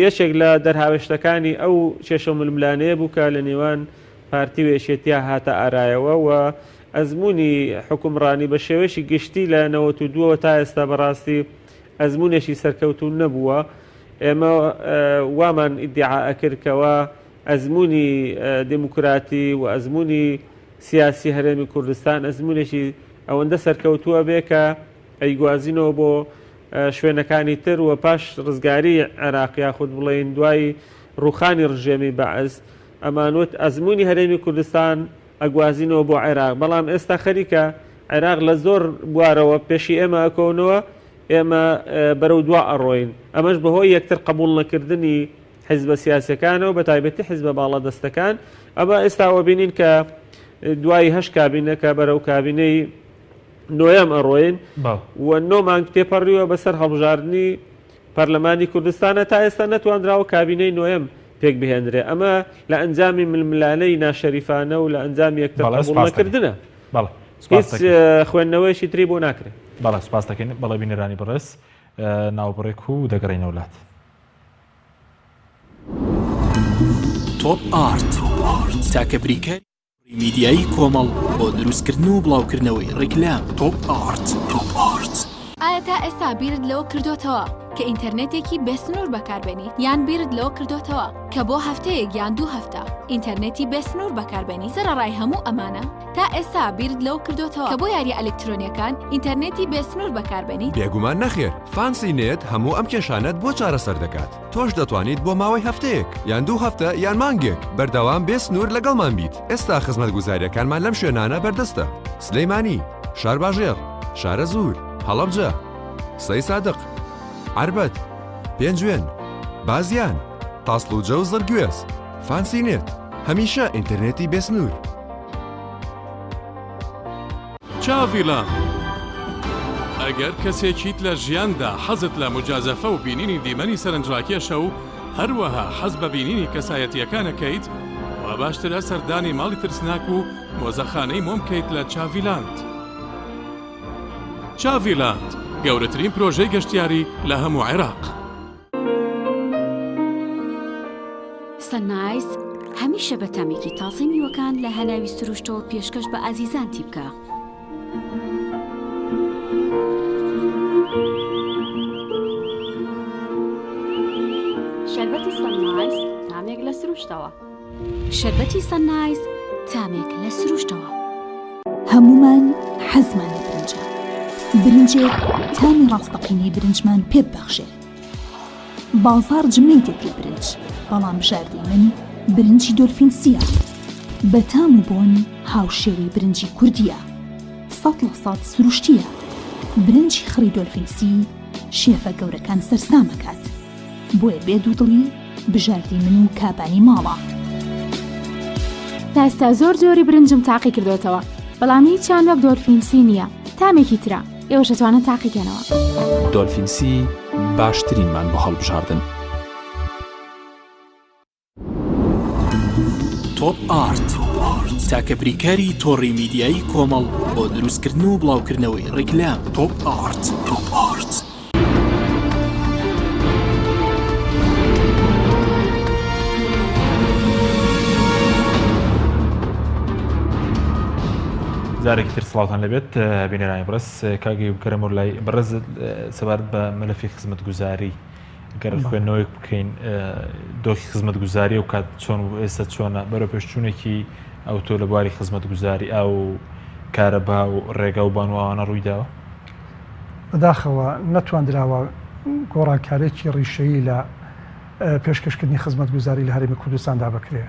یەکێک لە دەرهاوێشتەکانی ئەو کێشە و ململانێیە بوو کە لە نێوان پارتی و یەکێتیا هاتە ئارایەوە و ئەزموونی حوکمڕانی بە شێوەیەکی گشتی لە 92 ەوە تا ئێستا بەڕاستی ئەزموونێکی سەرکەوتوو نەبووە. ئێمە وامان ئیدیعا ئەکرد کەوا ئەزموونی دێموکراتی و ئەزموونی سیاسی هەرێمی کوردستان ئەزموونێکی ئەوەندە سەرکەوتووە بێ کە ئەیگوازینەوە بۆ شوێنەکانی تر و پاش ڕزگاری عێراق یاخود بڵێین دوای ڕووخانی ڕژێمی بەعس ئەمانوت ئەزموونی هەرێمی کوردستان ئەگوازینەوە بۆ عێراق بەڵام ئێستا خەریکە عێراق لە زۆر بوارەوە پێشی ئێمە ئەکەونەوە ئێمە بەرەو دوا ئەڕۆین ئەمەش بەهۆی یەکتر قبوڵ نەکردنی حیزبە سیاسیەکانەوە بە تایبەتی حیزبە باڵادەستەکان ئەمە ئێستا وەبینین کە دوای هەشت کابینەکە بەرەو کابینەی نۆیەم ئەڕۆین و نۆ مانگ تێپەڕیوە بەسەر هەڵبژاردنی پەرلەمانی کوردستانە تا ئێستا نەتواندراوە کابینەی نۆیەم پێک بهێنرێ ئەمە لە ئەنجامی ململانەی ناشەریفانە و لە ئەنجامی یەکتر قبوڵ نەکردنە هیچ خوێندنەوەیەکی تری بۆ ناکرێت. بەڵێ سوپاس دەکەین بەڵێ بینەرانی بەڕێز ناوبڕێک و دەگەڕێینەوە لات. تۆپ ئارت تاکە بریکاری میدیایی کۆمەڵ بۆ دروستکردن و بڵاوکردنەوەی ڕیکلام تۆپ ئارت تۆپ ئارت. ئایا تا ئێستا بیرت لەوە کردۆتەوە کە ئینتەرنێتێکی بێ سنوور بەکاربێنیت؟ یان بیرت لەوە کردۆتەوە کە بۆ هەفتەیەک یان دوو هەفتە ئینتەرنێتی بێ سنوور بەکاربێنیت؟ سەرەڕای هەموو ئەمانە تا ئێستا بیرت لەوە کردۆتەوە کە بۆ یارییە ئەلکترۆنییەکان ئینتەرنێتی بێ سنوور بەکاربێنیت؟ بێگومان نەخێر، فانسی نێت هەموو ئەم کێشانەت بۆ چارەسەر دەکات. تۆش دەتوانیت بۆ ماوەی هەفتەیەک، یان دوو هەفتە، یان مانگێک، بەردەوام بێ سنوور لەگەڵمان بیت. ئێستا خزمەتگوزارییەکانمان لەم شوێنانە بەردەستە، سلێمانی، شارباژێڕ، شارەزوور، هەڵەبجە، سەیسادق، عەربەت، پێنجوێن، بازیان، تاسڵوجە و زڕگوێز. فانسی نێت، هەمیشە ئینتەرنێتی بێ سنوور. چاڤیلاند. ئەگەر کەسێکیت لە ژیاندا حەزت لە موجازەفە و بینینی دیمەنی سەرنجڕاکێشە و هەروەها حەز بە بینینی کەسایەتییەکان ئەکەیت، وا باشترە سەردانی ماڵی ترسناک و مۆزەخانەی مۆم بکەیت لە چاڤیلاند. چاڤیلاند، گەورەترین پرۆژەی گەشتیاری لە هەموو عێراق. سەنایس هەمیشە بە تامێکی تازەی میوەکان لە هەناوی سروشتەوە پێشکەش بە ئازیزانتی بکە. شەربەتی سەنایس تامێک لە سروشتەوە. شەربەتی سەنایس تامێک لە سروشتەوە. هەموومان حەزمان لە برنجە، برنجێک تامی ڕاستەقینەی برنجمان پێ ببەخشێ. بازاڕ جمەی دێت لە برنج، بەڵام بژاردەی من برنجی دۆلفین سییە. بە تام و بۆن هاوشێوەی برنجی کوردییە. 100% سروشتییە. برنجی خڕی دۆلفین سی شێفە گەورەکان سەرسام ئەکات. بۆیە بێ دوودڵی بژاردەی من و کابانی ماڵە. تا ئێستا زۆر جۆری برنجم تاقی کردۆتەوە بەڵام هیچیان وەک دۆلفین سی نییە تامێکی ترە ئێوەش ئەتوانن تاقی کەنەوە. دۆلفین سی باشترینمان بۆ هەڵبژاردن. تۆپ ئارت، تاکە بریکاری تۆڕی میدیایی کۆمەڵ بۆ دروستکردن و بڵاوکردنەوەی ڕیکلام. تۆپ ئارت. تۆپ ئارت. جارێکی تر سڵاوتان لەبێت بینەرانی بەڕێز کاک بکەرەمەوە لای بەڕێز سەبارەت بە مەلەفی خزمەتگوزاری گەر خوێندنەوەیەک بکەین دۆخی خزمەتگوزاری و کات چۆن و ئێستا چۆنە بەرەو پێشچوونێکی ئەوتۆ لە بواری خزمەتگوزاری ئاو و کارەبا و ڕێگا و بانواوانە ڕوویداوە؟ بەداخەوە نەتواندراوە گۆڕانکارێکی ڕیشەیی لە پێشکەشکردنی خزمەتگوزاری لە هەرێمی کوردستاندا بکرێ.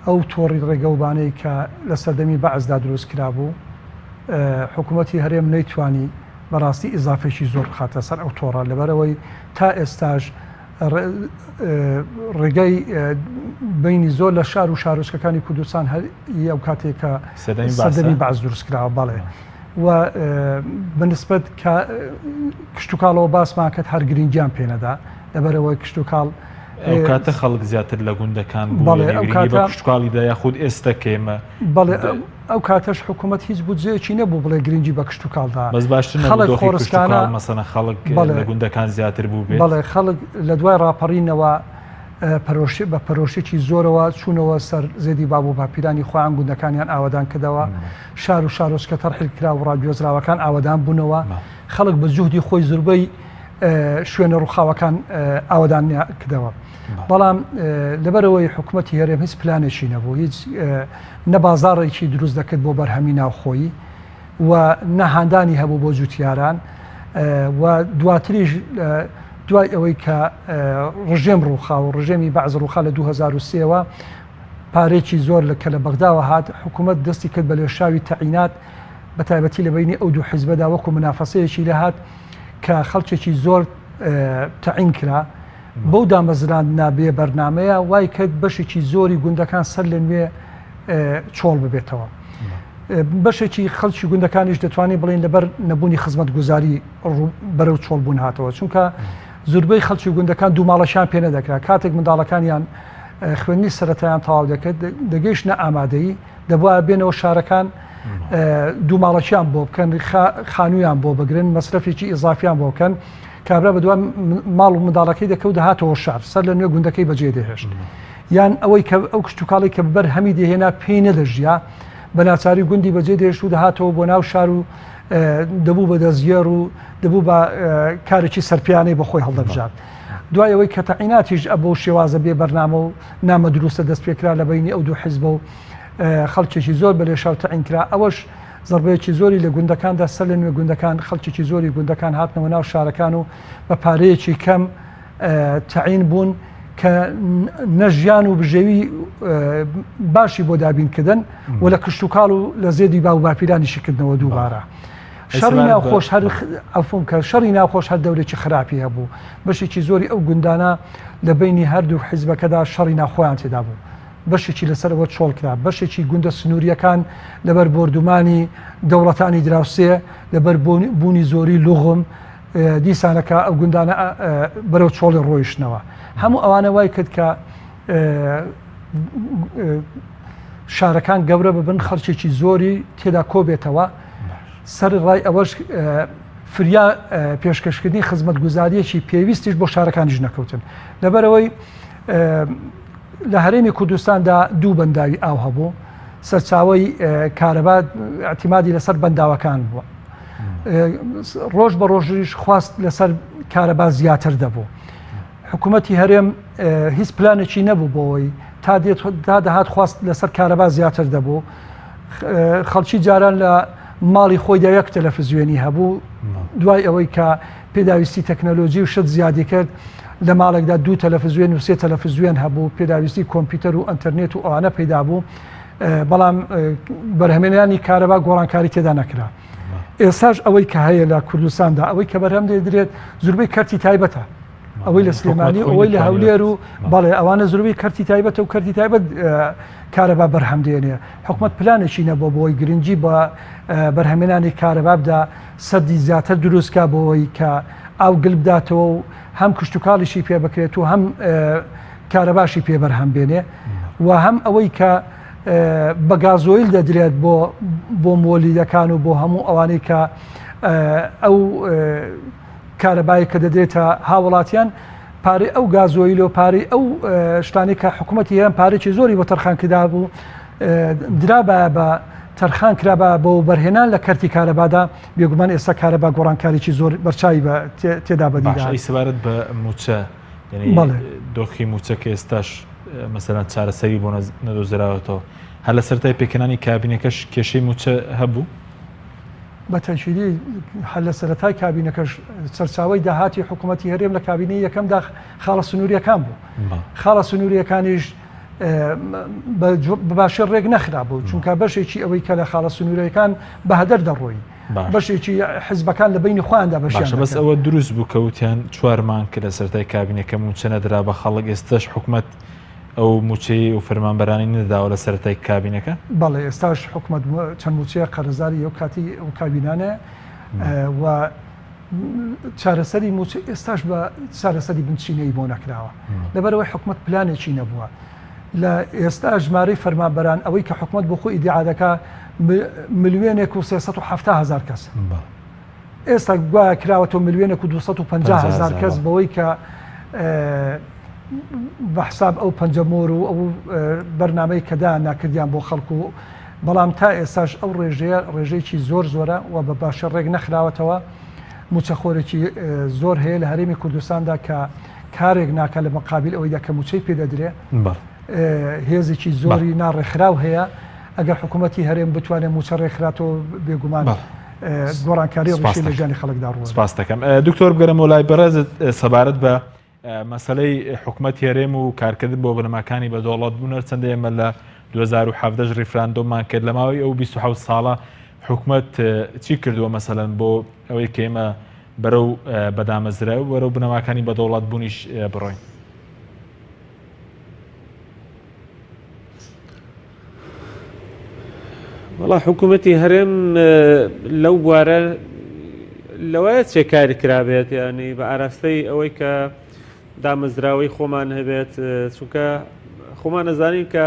ئەو تۆڕی ڕێگەوبانەی کە لە سەردەمی بەعسدا دروست کرابوو، حکوومەتی هەرێم نەیتوانی بەڕاستی ئیزافێکی زۆر بخاتە سەر ئەو تۆڕە، لەبەرئەوەی تا ئێستاش ڕێگای بینی زۆر لە شار و شارۆچکەکانی کوردستان هەر ئەو کاتێک کە سەردەمی بەعس دروست کراوە بەڵێ و بەنسبەت کە کشتتوکاڵەوە باسمان کرد هەر گرنگیان پێنەدا لەبەرەوەی کشتتوکاڵ ئەو کاتە خەڵک زیاتر لە گوندەکان بەڵێ ئەو کاتە کشتتوکاڵیدا یاخود ئێستا کێمە بەڵێ ئەو کاتەش حکوومەت هیچ بودجەیەکی نەبوو بڵێ گرنگی بە کشتوکاڵ دا. بەس باشتر نەبوو خەڵک دۆخی خۆڕسکانە کشتوکاڵ مەسەلەن خەڵک بەڵێ لە گوندەکان زیاتر بووبێت؟ بەڵێ خەڵک لە دوای ڕاپەڕینەوە پەرۆش بە پەرۆشێکی زۆرەوە چوونەوە سەر زێدی باب و باپیرانی خۆیان گوندەکانیان ئاوەدان کردەوە شار و شارۆچکە تەرحیل کراو و ڕاگوێزراوەکان ئاوەدان بوونەوە خەڵک بە جوهدی خۆی زوربەی شوێنە ڕووخاوەکان ئاوەدان کردەوە بەڵام لەبەرئەوەی حکوومەتی هەرێم هیچ پلانێکی نەبوو هیچ نە بازاڕێکی دروست دەکرد بۆ بەرهەمی ناوخۆیی و نە هاندانی هەبوو بۆ جوتیاران و دواتریش دوای ئەوەی کە ڕژێم ڕووخا و ڕژێمی بەعس ڕووخا لە 2003ەوە پارێکی زۆر لە کە لە بەغداوە هات حکوومەت دەستی کرد بە لێشاوی تەعینات بە تایبەتی لە بینی ئەو دوو حیزبەدا وەکو منافەسەیەکی لەهات کە خەڵکێکی زۆر تەعین کرا بەو دامەزراندنە بێ بەرنامەیە وای کرد بەشێکی زۆری گوندەکان سەر لە نوێ چۆڵ ببێتەوە. بەشێکی خەڵکی گوندەکانیش دەتوانین بڵین لەبەر نەبوونی خزمەتگوزاری بەرەو چۆڵ بوون هاتەوە چونکە زوربەی خەڵکی گوندەکان دوو ماڵەشیان پێ نەدەکرا کاتێک منداڵەکانیان خوێندنی سەرەتایان تەواو دەکرد دەگەیشتە ئامادەیی دەبوایە بێنەوە شارەکان دوو ماڵەکیان بۆ بکەن خانوویان بۆ بگرن مەسرەفێکی ئیزافیان بۆ بکەن کابرا بە دوای ماڵ و منداڵەکەی دەکەوت دەهاتەوە شار سەر لە نوێ گوندەکەی بەجێ دەهێشت یان ئەوەی کە ئەو کشتتوکاڵی کە بەر هەمی دەهێنا پێی نەدەژیا بە ناچاری گوندی بەجێ دێشت و دەهاتەوە بۆ ناو شار و دەبوو بە دەستگێڕ و دەبوو بە کارێکی سەرپیانەی بە خۆی هەڵدەبژارد. دوای ئەوەی کە تەعیناتیش ئەبەو شێوازە بێ بەرنامە و نامە دروستە دەست پێکرا لە بەینی ئەو دوو حیزبە و خەڵکێکی زۆر بە لێشاو تەعین کرا ئەوەش زەڕبەیەکی زۆری لە گوندەکاندا سەر لە نوێ گوندەکان خەڵکێکی زۆری گوندەکان هاتنەوە ناو شارەکان و بە پارەیەکی کەم تەعین بوون کە نە ژیان و بژێوی باشی بۆ دابینکردن و لە کشتتوکاڵ و لە زێدی باو باپیرانیشی کردنەوە دووبارە. شەڕی ناوخۆش هەر عەفوم کە شەڕی ناوخۆش هەر دەورێکی خراپی هەبوو بەشێکی زۆری ئەو گوندانە لە بینی هەردوو حیزبەکەدا شەڕی ناوخۆیان تێدا بوو. بەشێکی لەسەر ئەوە چۆڵ کرا، بەشێکی گوندە سنوورییەکان لەبەر بۆردومانی دەوڵەتانی دراوسێ، لەبەر بوونی زۆری لوغم، دیسانەکە ئەو گوندانە بەرەو چۆڵی ڕۆیشتنەوە. هەموو ئەوانە وای کرد کە شارەکان گەورە ببن، خەڵکێکی زۆری تێدا کۆبێتەوە. سەرەڕای ئەوەش فریا پێشکەشکردنی خزمەتگوزارییەکی پێویستیش بۆ شارەکانیش نەکەوتن. لەبەرئەوەی لە هەرێمی کوردستاندا دوو بەنداوی ئاو هەبوو، سەرچاوەی کارەبا ئیعتیمادی لەسەر بەنداوەکان بووە. ڕۆژ بە ڕۆژیش خواست لەسەر کارەبا زیاتر دەبوو. حکوومەتی هەرێم هیچ پلانێکی نەبوو بۆەوەی تا دێت تا دەهات خواست لەسەر کارەبا زیاتر دەبوو. خەڵکی جاران لە ماڵی خۆیدا یەک تەلەفزیۆنی هەبوو دوای ئەوەی کە پێداویستی تەکنەلۆجی و شت زیادی کرد لە ماڵێکدا دوو تەلەفزیۆن و سێ تەلەفزیۆن هەبوو پێداویستی کۆمپیوتەر و ئەتەرنێت و ئەوانە پەیدا بوو بەڵام بەرهەمێنانی کارەبا گۆڕانکاری تێدا نەکرا ئێستاش ئەوەی کە هەیە لە کوردستاندا ئەوەی کە بەرهەم دێدرێت زوربەی کەرتی تایبەتە ئەوەی لە سلێمانی ئەوەی لە هەولێر و بەڵێ ئەوانە زوربەی کەرتی تایبەتە و کەرتی تایبەت کارەبا بەرهەم دێنێ حکومت پلانێکی نەبووە بۆی گرنگی بە بەرهەمێنانی کارەبا بدا سەدی زیاتر دروستکا بۆی کە ئاو گل بداتەوە و هەم کشتتوکاڵیشی پێ بکرێت و هەم کارەباشی پێ بەرهەم بێنێ و هەم ئەوەی کە بە گازۆیل دەدرێت بۆ بۆ مۆلیدەکان و بۆ هەموو ئەوانەی کە ئەو کارەبای کە دەدرێتە هاوڵاتیان پارەی ئەو گازۆیل و پارەی ئەو شتانی کە حکوومەتی هێران پارێکی زۆری بۆ تەرخان کرابوو درابایە بە تەرخان کرابا بۆ بەرهێنان لە کەرتی کارەبادا بێگومان ئێستا کارەبا گۆڕانکاریی زۆر بەرچاوی بە تێدا بەدی سەبارەت بە موچە دۆخی موچە کە ئێستاش مەسەلەن چارەسەری بۆ نەدۆزراوەتەوە هەر لە سەرەتای پێکهێنانی کابینەکەش کێشەی موچە هەبوو؟ بە تەکیدی هەر لە سەرەتای کابینەکەش سەرچاوەی داهاتی حکوومەتی هەرێم لە کابینەی یەکەمدا خاڵە سنووریەکان بوو خاڵە سنووریەکانیش بە باشی ڕێک نەخرابوو چونکە بەشێکی ئەوەی کە لە خاڵە سنوورەکان بە هەدەر دەڕۆی بەشێکی حزبەکان لە بینی خۆیاندا بەشیان بەس ئەوە دروست بوو کە وتیان چوار مانگ کە لە سەرەتای کابینەکە مووچە نەدرا بە خەڵک ئێستاش حکومەت ئەو مووچەی و فەرمانبەرانی نەداوە لە سەرەتای کابینەکە؟ بەڵێ ئێستاش حکومەت چەند مووچەیە قەرزاری ئەو کاتی ئەو کابینانەیە و چارەسەری مووچە ئێستاش بە چارەسەری بنچینەیی بۆ نەکراوە لەبەرئەوەی حکومەت پلانێکی نەبووە لە ئێستا ژمارەی فەرمانبەران ئەوەی کە حکومەت بۆ خۆی ئیدیعا دەکا ملیۆنێک و 370 هزار کەس ئێستا گوایە کراوەتەوە ملیۆنێک و 250 هزار کەس بەوەی کە بە حساب ئەو پەنجەمۆر و ئەو بەرنمەی کەدا ناکردیان بۆ خەڵک و بەڵام تا ئێستاش ئەو ڕێژەیە ڕێژەیەکی زۆر زۆرە و بە باشە ڕێک نەخراوەتەوە موچەخۆرێکی زۆر هەیە لە هەرێمی کوردستاندا کە کارێک ناکە لە مقابل ئەوەیدا کە موچەی پێدەدرێ هێزێکی زۆری ناڕێکخراو هەیە ئەگەر حکوومەتی هەرێم بتوانێت موچە ڕێکخراتەوە بێگومان گۆڕانکاری ڕیشەیی لە ژیانی خەڵکدا ڕوو سپاس دەکەم دکتۆر بگەرەمەوە لای بەڕێزت سەبارەت بە مەسەلەی حکومەتی هەرێم و کارکردن بۆ بنەماکانی بە دەوڵەت بوون هەرچەندە ئێمە لە 2017 ڕیفراندۆممان کرد لە ماوەی ئەو 27 ساڵە حکومەت چی کردووە مەسەلەن بۆ ئەوەی کە ئێمە بەرەو بەدامەزراوی و بەرەو بنەماکانی بە دەوڵەت بوونیش بڕۆین؟ وەڵا حکوومەتی هەرێم لەو بوارە لەوەیە چێ کاری کرابێت ینی بە ئاراستەی ئەوەی کە دامەزراوەی خۆمان هەبێت چونکە خۆمان نەزانین کە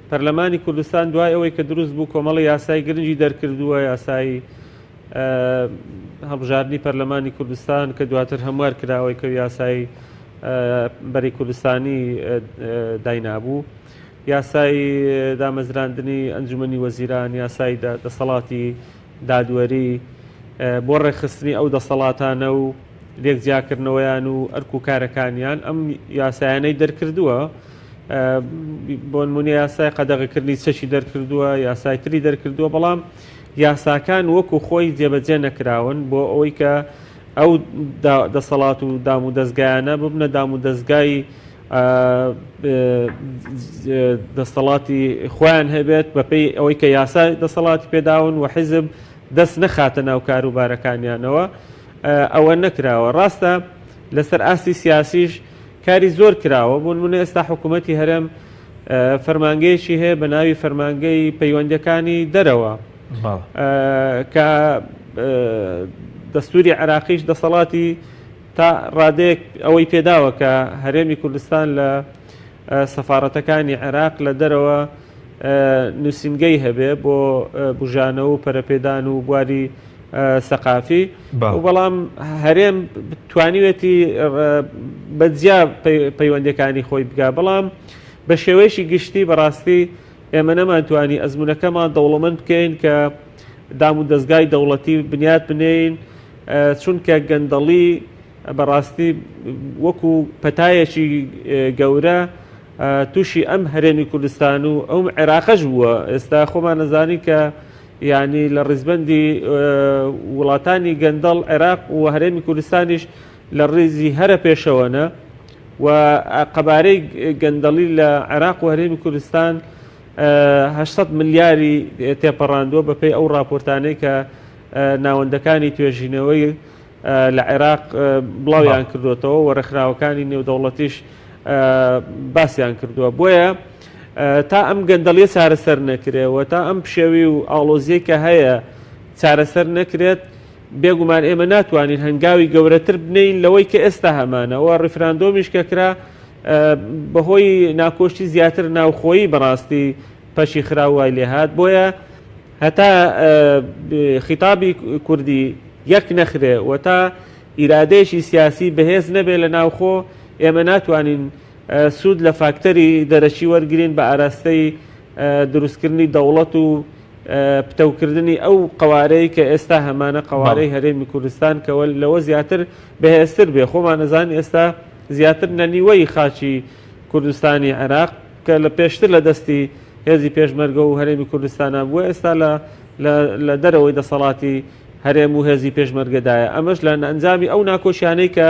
پەرلەمانی کوردستان دوای ئەوەی کە دروست بوو کۆمەڵی یاسای گرنگی دەرکردووە یاسایی هەڵبژاردنی پەرلەمانی کوردستان کە دواتر هەموار کراوەی کە یاسایی بەری کوردستانی داینابوو یاسای دامەزراندنی ئەنجومەنی وەزیران، یاسای دەسەڵاتی دادوەری بۆ ڕێکخستنی ئەو دەسەڵاتانە و لێک جیاکردنەوەیان و ئەرک و کارەکانیان ئەم یاسایانەی دەرکردووە بۆ نمونە یاسای قەدەغەکردنی چەکی دەرکردووە یاسای تری دەرکردووە بەڵام یاساکان وەکو خۆی جێبەجێ نەکراون بۆ ئەوەی کە ئەو دەسەڵات و دام و دەستگایانە ببنە دام و دەستگای دەستەڵاتی خۆیان هەبێت بەپێی ئەوەی کە یاسا دەسەڵاتی پێداون و حیزب دەست نەخاتە ناو کاروبارەکانیانەوە ئەوە نەکراوە ڕاستە لەسەر ئاستی سیاسیش کاری زۆر کراوە بۆ نمونە ئێستا حکوومەتی هەرێم. فەرمانگەیەکی هەیە بە ناوی فەرمانگەی پەیوەندەکانی دەرەوە کە دەستوری عێراقیش دەسەڵاتی تا ڕادەیەک ئەوەی پێداوە کە هەرێمی کوردستان لە سەفاڕەتەکانی عێراق لە دەرەوە نووسینگەی هەبێ بۆ بژانەوە و پەرەپێدان و بواری سەقافی بەڵام هەرێم توانیوێتی بە جیا پەیوەندەکانی خۆی بگا بەڵام بە شێوەیەکی گشتی بەڕاستی ئێمە نەمانتوانی ئەزمونونەکەمان دەوڵەمەند بکەین کە دام و دەستگای دەوڵەتی بنیات بنین چونکە گەندەڵی بەڕاستی وەکو پەتایەکی گەورە تووشی ئەم هەرێمی کوردستان و ئەو عێراقەش بووە ئێستا خۆمان نەزانی کە یعنی لە ڕیزبندی وڵاتانی گەندەڵ عێراق و هەرێمی کوردستانیش لە ڕیزی هەرە پێشەوەنە و قەبارەی گەندەڵی لە عێراق و هەرێمی کوردستان 800 ملیاری تێپەڕاندووە بەپێی ئەو راپۆرتانەی کە ناوەندەکانی توێژینەوەی لە عێراق بڵاویان کردوێتەوە و ڕێکخراوەکانی نێودەوڵەتیش باسیان کردووە بۆیە تا ئەم گەندەڵیە چارەسەر نەکرێ و تا ئەم پشێوی و ئاڵۆزیەی کە هەیە چارەسەر نەکرێت بێگومان ئێمە ناتوانین هەنگاوی گەورەتر بنین لەوەی کە ئێستا هەمانە و ڕیفراندۆمیش کە کرا بەهۆی ناکۆشتی زیاتر ناوخۆیی بەڕاستی پەشی خراو وای لێهات بۆیە هەتا خیتابی کوردی یەک نەخرێ و تا ئیرادەیەکی سیاسی بەهێز نەبێ لە ناوخۆ ئێمە ناتوانین سوود لە فاکتەری دەرەکی وەرگین بە ئاراستەی دروستکردنی دەوڵەت و پتەوکردنی ئەو قوارەی کە ئێستا هەمانە قوارەی هەرێمی کوردستان کە لەوە زیاتر بەهێزتر بێ خۆمان نەزان ئێستا زیاتر لە نیوەی خاچی کوردستانی عێراق کە لە پێشتر لە دەستی هێزی پێشمەرگە و هەرێمی کوردستانا بووە ئێستا لە لە دەرەوەی دەسەڵاتی هەرێم و هێزی پێشمەرگەدایە ئەمەش لە ئەنجامی ئەو ناکۆشیانەی کە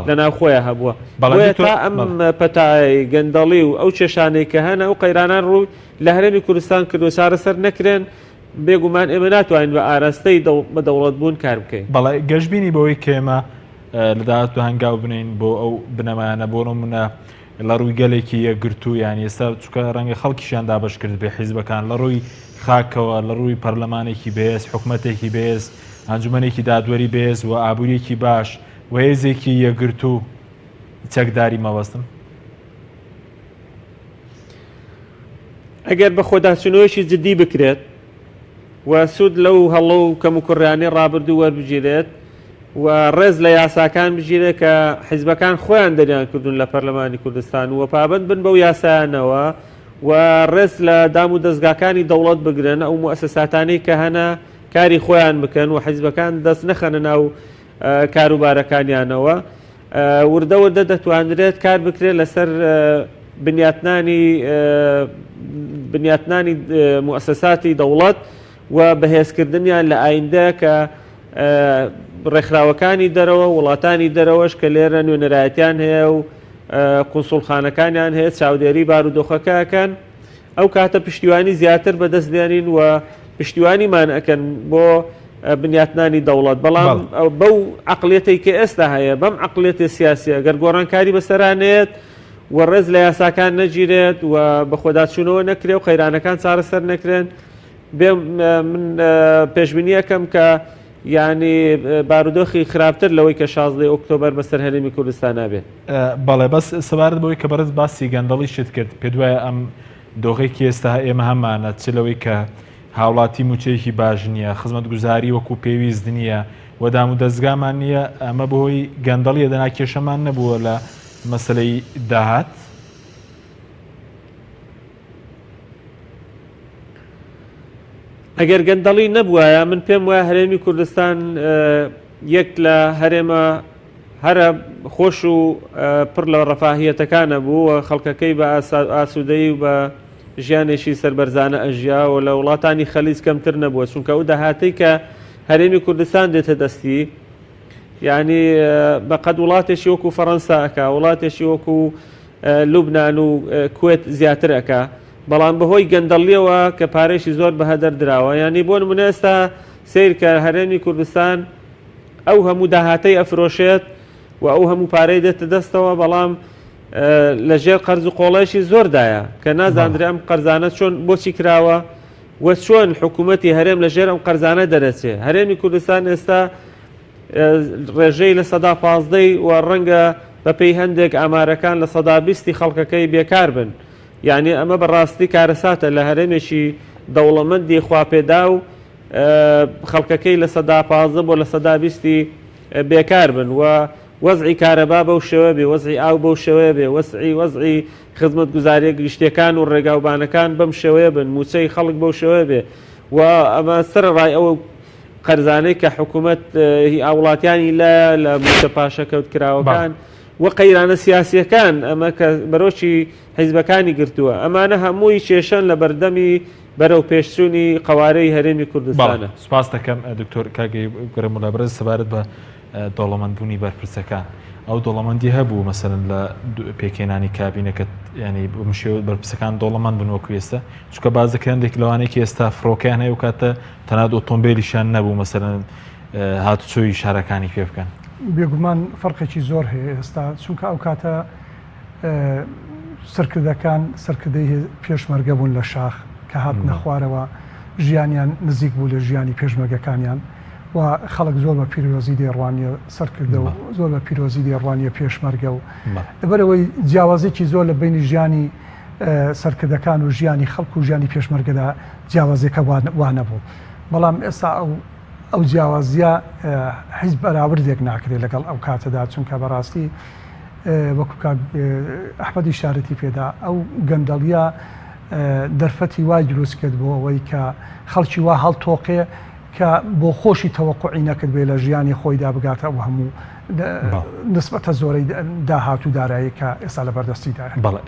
لە ناوخۆیان هەبووە بەڵێ تا ئەم پەتای گەندەڵی و ئەو کێشانەی کە هەنە ئەو قەیرانان ڕووی لە هەرێمی کوردستان کردو چارەسەر نەکرێن بێگومان ئێمە ناتوانین بە ئاراستەی بە دەوڵەت بوون کار بکەین. بەڵێ گەشبینی بەوەی کە ئێمە لە داهاتوو هەنگاو بنێین بۆ ئەو بنەمایانە بۆ نمونە لە ڕووی گەلێکی یەکگرتوو یانی ئێستا چونکە ڕەنگە خەڵکیشیان دابەش کردبێ حیزبەکان لە ڕووی خاکەوە لە ڕووی پەرلەمانێکی بەهێز حکومەتێکی بەهێز ئەنجومەنێکی دادوەری بەهێز و ئابووریەکی باش و هێزێکی یەکگرتوو چەکداری مەبەستم. ئەگەر بەخۆداچوونەوەیەکی جدی بکرێت و سوود لەو هەڵە و کەموکوڕیانەی ڕابردوو وەربگیرێت و ڕێز لە یاساکان بگیرێت کە حیزبەکان خۆیان دەریان کردوون لە پەرلەمانی کوردستان و پابەند بن بەو یاسایانەوە و ڕێز لە دام و دەزگاکانی دەوڵەت بگرن ئەو موئەسەساتانەی کە هەنە کاری خۆیان بکەن و حیزبەکان دەست نەخەنە ناو کاروبارەکانیانەوە وردە وردە دەتوانرێت کار بکرێت لەسەر بنیاتنانی بنیاتنانی موئەسەساتی دەوڵەت و بەهێزکردنیان لە ئایندە کە ڕێکخراوەکانی دەرەوە وڵاتانی دەرەوەش کە لێرە نوێنەرایەتیان هەیە و قونسوڵخانەکانیان هەیە چاودێری بارودۆخەکە ئەکەن ئەو کاتە پشتیوانی زیاتر بەدەست دێنین و پشتیوانیمان ئەکەن بۆ بنیاتنانی دەوڵەت بەڵام بەو عقلێتەی کە ئێستا هەیە بەم عقلێتی سیاسیە گەر گۆڕانکاری بەسەرا نێت و ڕێز لە یاساکان نەگیرێت و بەخۆداچوونەوە نەکرێ و قەیرانەکان چارەسەر نەکرێن بێ من پێشبینیەکەم کە یعنی بارودۆخی خراپتر لەوەی کە 16 ئۆکتۆبەر بەسەر هەرێمی کوردستان نابێت. بەڵێ بەس سەبارەت بەوەی کە بەڕێز باسی گەندەڵیشت کرد پێت وایە ئەم دۆخەی کە ئێستا ئێمە هەمانە چ لەوەی کە هاوڵاتی موچەیەکی باش نییە خزمەتگوزاری وەکو پێویست نییە و دام و دەستگامان نییە ئەمە بەهۆی گەندەڵیە دەنا کێشەمان نەبووە لە مەسلەی داهات؟ ئەگەر گەندەڵی نەبوایە من پێم وایە هەرێمی کوردستان یەک لە هەرێمە هەرە خۆش و پڕ لە ڕەفاهیەتەکانە بوو و خەڵکەکەی بە ئاسوودەیی و بە ژیانێکی سەربەرزانە ئەژیا و لە وڵاتانی خەلیج کەمتر نەبووە چونکە ئەو داهاتەی کە هەرێمی کوردستان دێتە دەستی یعنی بەقەد وڵاتێکی وەکو فەڕەنسا ئەکا وڵاتێکی وەکو لوبناان و کوێت زیاتر ئەکا بەڵام بەهۆی گەندەڵیەوە کە پارێکی زۆر بەهەدەر دراوە ینی بۆ نمونە ئێستا سیر کە هەرێمی کوردستان ئەو هەموو داهاتەی ئەفرۆشێت و ئەو هەموو پارەی دێتە دەستەوە بەڵام لە ژێر قەرز و قۆڵێکی زۆردایە کە نازاندرێ ئەم قەرزانە چۆن بۆچی کراوە و چۆن حکوومەتی هەرێم لە ژێر ئەم قەرزانە دەرەچێ. هەرێمی کوردستان ئێستا ڕێژەی لە سەدا پازدەی و ڕەنگە بەپێی هەندێک ئامارەکان لە سەدا بیستی خەڵکەکەی بێکار بن. یعنی ئەمە بەڕاستی کارەساتە لە هەرێمێکی دەوڵەمەندی خواپێداو خەڵکەکەی لە سەدا 15 بۆ لە سەدا بیستی بێکار بن و وەزعی کارەبا بەو شێوە بێ وەزعی ئاو بەو شێوەیە بێ وەزعی وەزعی خزمەتگوزاریە گشتیەکان و ڕێگاوبانەکان بەم شێوەیە بن موچەی خەڵک بەو شێوەیە بێ و ئەمە سەرەڕای ئەو قەرزانەی کە حکوومەت هی هاوڵاتیانی لایە لە موچە پاشەکەوت کراوەکان و قەیرانە سیاسیەکان ئەمە کە بەرۆکی حیزبەکانی گرتووە ئەمانە هەمووی کێشەن لە بەردەمی بەرەو پێشچوونی قەوارەی هەرێمی کوردستانە. سوپاست دەکەم دکتۆر کاک گەرەمولا بەڕێز سەبارەت بە دەوڵەمەند بوونی بەرپرسەکان ئەو دەوڵەمەندی هەبوو مەسەلەن لە پێکهێنانی کابینەکە ینی بەم شێوە بەرپرسەکان دەوڵەمەند بن وەکو ئێستا چونکە باز دەکرێن هەندێک لەوانەیە کە ئێستا فڕۆکەیان هەیە و کاتە تەنانەت ئۆتۆمبیلیشیان نەبوو مەسەلەن هاتوچۆی شارەکانی پێ بکەن. بێگومان فەرقێکی زۆر هەیە ئێستا چونکە ئەو کاتە سەرکردەکان سەرکردەی پێشمەرگە بوون لە شاخ کە هاتنە خوارەوە ژیانیان نزیک بوو لە ژیانی پێشمەرگەکانیان و خەڵک زۆر بە پیرۆزی دەیڕوانیە سەرکردە و زۆر بە پیرۆزی دەیڕوانیە پێشمەرگە و لەبەرئەوەی جیاوازێکی زۆر لە بەینی ژیانی سەرکردەکان و ژیانی خەڵک و ژیانی پێشمەرگەدا جیاوازیەکە وا نەبوو بەڵام ئێستا ئەو ئەو جیاوازیە حیزب بەراوردێک ناکرێت لەگەڵ ئەو کاتەدا چونکە بەڕاستی وەکو کاک ئەحمەد ئیشارەتی پێدا ئەو گەندەڵیە دەرفەتی وای دروست کرد بۆ ئەوەی کە خەڵکی وا هەڵتۆقێ کە بۆ خۆشی تەوەقوعی نەکردبێ لە ژیانی خۆیدا بگاتە ئەو هەموو نسبەتە زۆرەی داهات و دارایی کە ئێستا لە بەردەستیدایە. بەڵێ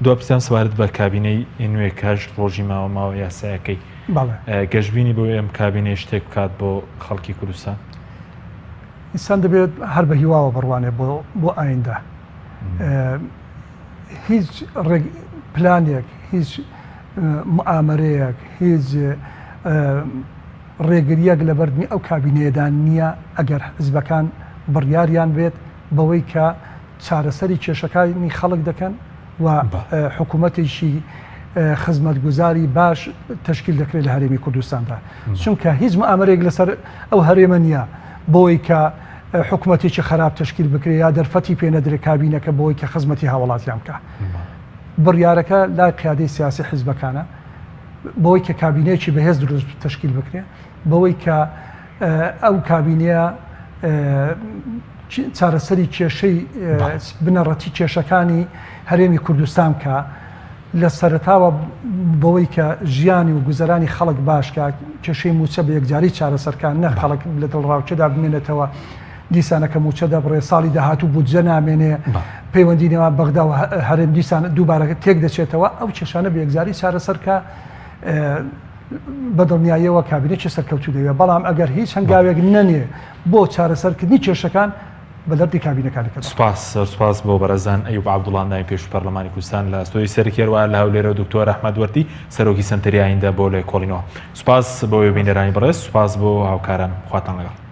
دوا پرسیارم سەبارەت بە کابینەی نوێ کە هەشت ڕۆژی ماوە ماوە یاسایەکەی بەڵێ گەشبینی بەوەی ئەم کابینەیە شتێک بکات بۆ خەڵکی کوردستان؟ ئینسان دەبێت هەر بە هیواوە بڕوانێت بۆ بۆ ئایندە هیچ ڕێک پلانێک هیچ موئامەرەیەک، هیچ ڕێگرییەک لە بەردمی ئەو کابینەیەدا نییە، ئەگەر حزبەکان بڕیاریان بێت بەوەی کە چارەسەری کێشەکانی خەڵک دەکەن و حکوومەتێکی خزمەتگوزاری باش تەشکیل دەکرێت لە هەرێمی کوردستاندا، چونکە هیچ موئامەرەیەک لەسەر ئەو هەرێمە نییە بۆی کە حکوومەتێکی خراپ تەشکیل بکرێت یا دەرفەتی پێ نەدرێت کابینەکە بۆی کە خزمەتی هاوڵاتیان بکات. بڕیارەکە لای قیادەی سیاسی حیزبەکانە بەوەی کە کابینەیەکی بەهێز دروست تەشکیل بکرێ بەوەی کە ئەو کابینەیە چارەسەری کێشەی بنەڕەتی کێشەکانی هەرێمی کوردستان بکە لە سەرتاوە بەوەی کە ژیانی و گوزەرانی خەڵک باشکە کێشەی موچە بە یەکجاری چارەسەرکان نە خەڵک لە دڵڕاوکێدا بمێنێتەوە دیسانەکە مووچە دەبڕێ، ساڵی داهاتوو بودجە نامێنێ، پەیوەندی نێوان بەغدا و هەرێم دیسان دووبارە تێک دەچێتەوە، ئەو کێشانە بە یەکجاری چارەسەر کە بە دڵنیاییەوە کابینەکی سەرکەوتوو دەبێت، بەڵام ئەگەر هیچ هەنگاوێک نەنێ بۆ چارەسەرکردنی کێشەکان بە دەردی کابینەکانی کە دەخوات. سوپاس زۆر سوپاس بۆ بەڕێزان ئەیوب عەبدوڵا ئەندامی پێشووی پەرلەمانی کوردستان لە ستۆدیۆی سەرەکی هەروەها لە هەولێرەوە دکتۆر ئەحمەد وەردی سەرۆکی سەنتەری ئایندە بۆ لێکۆڵینەوە. سوپاس بۆ ئێوە بینەرانی بەڕێز، سوپاس بۆ هاوکارانم. خواتان لەگەڵ.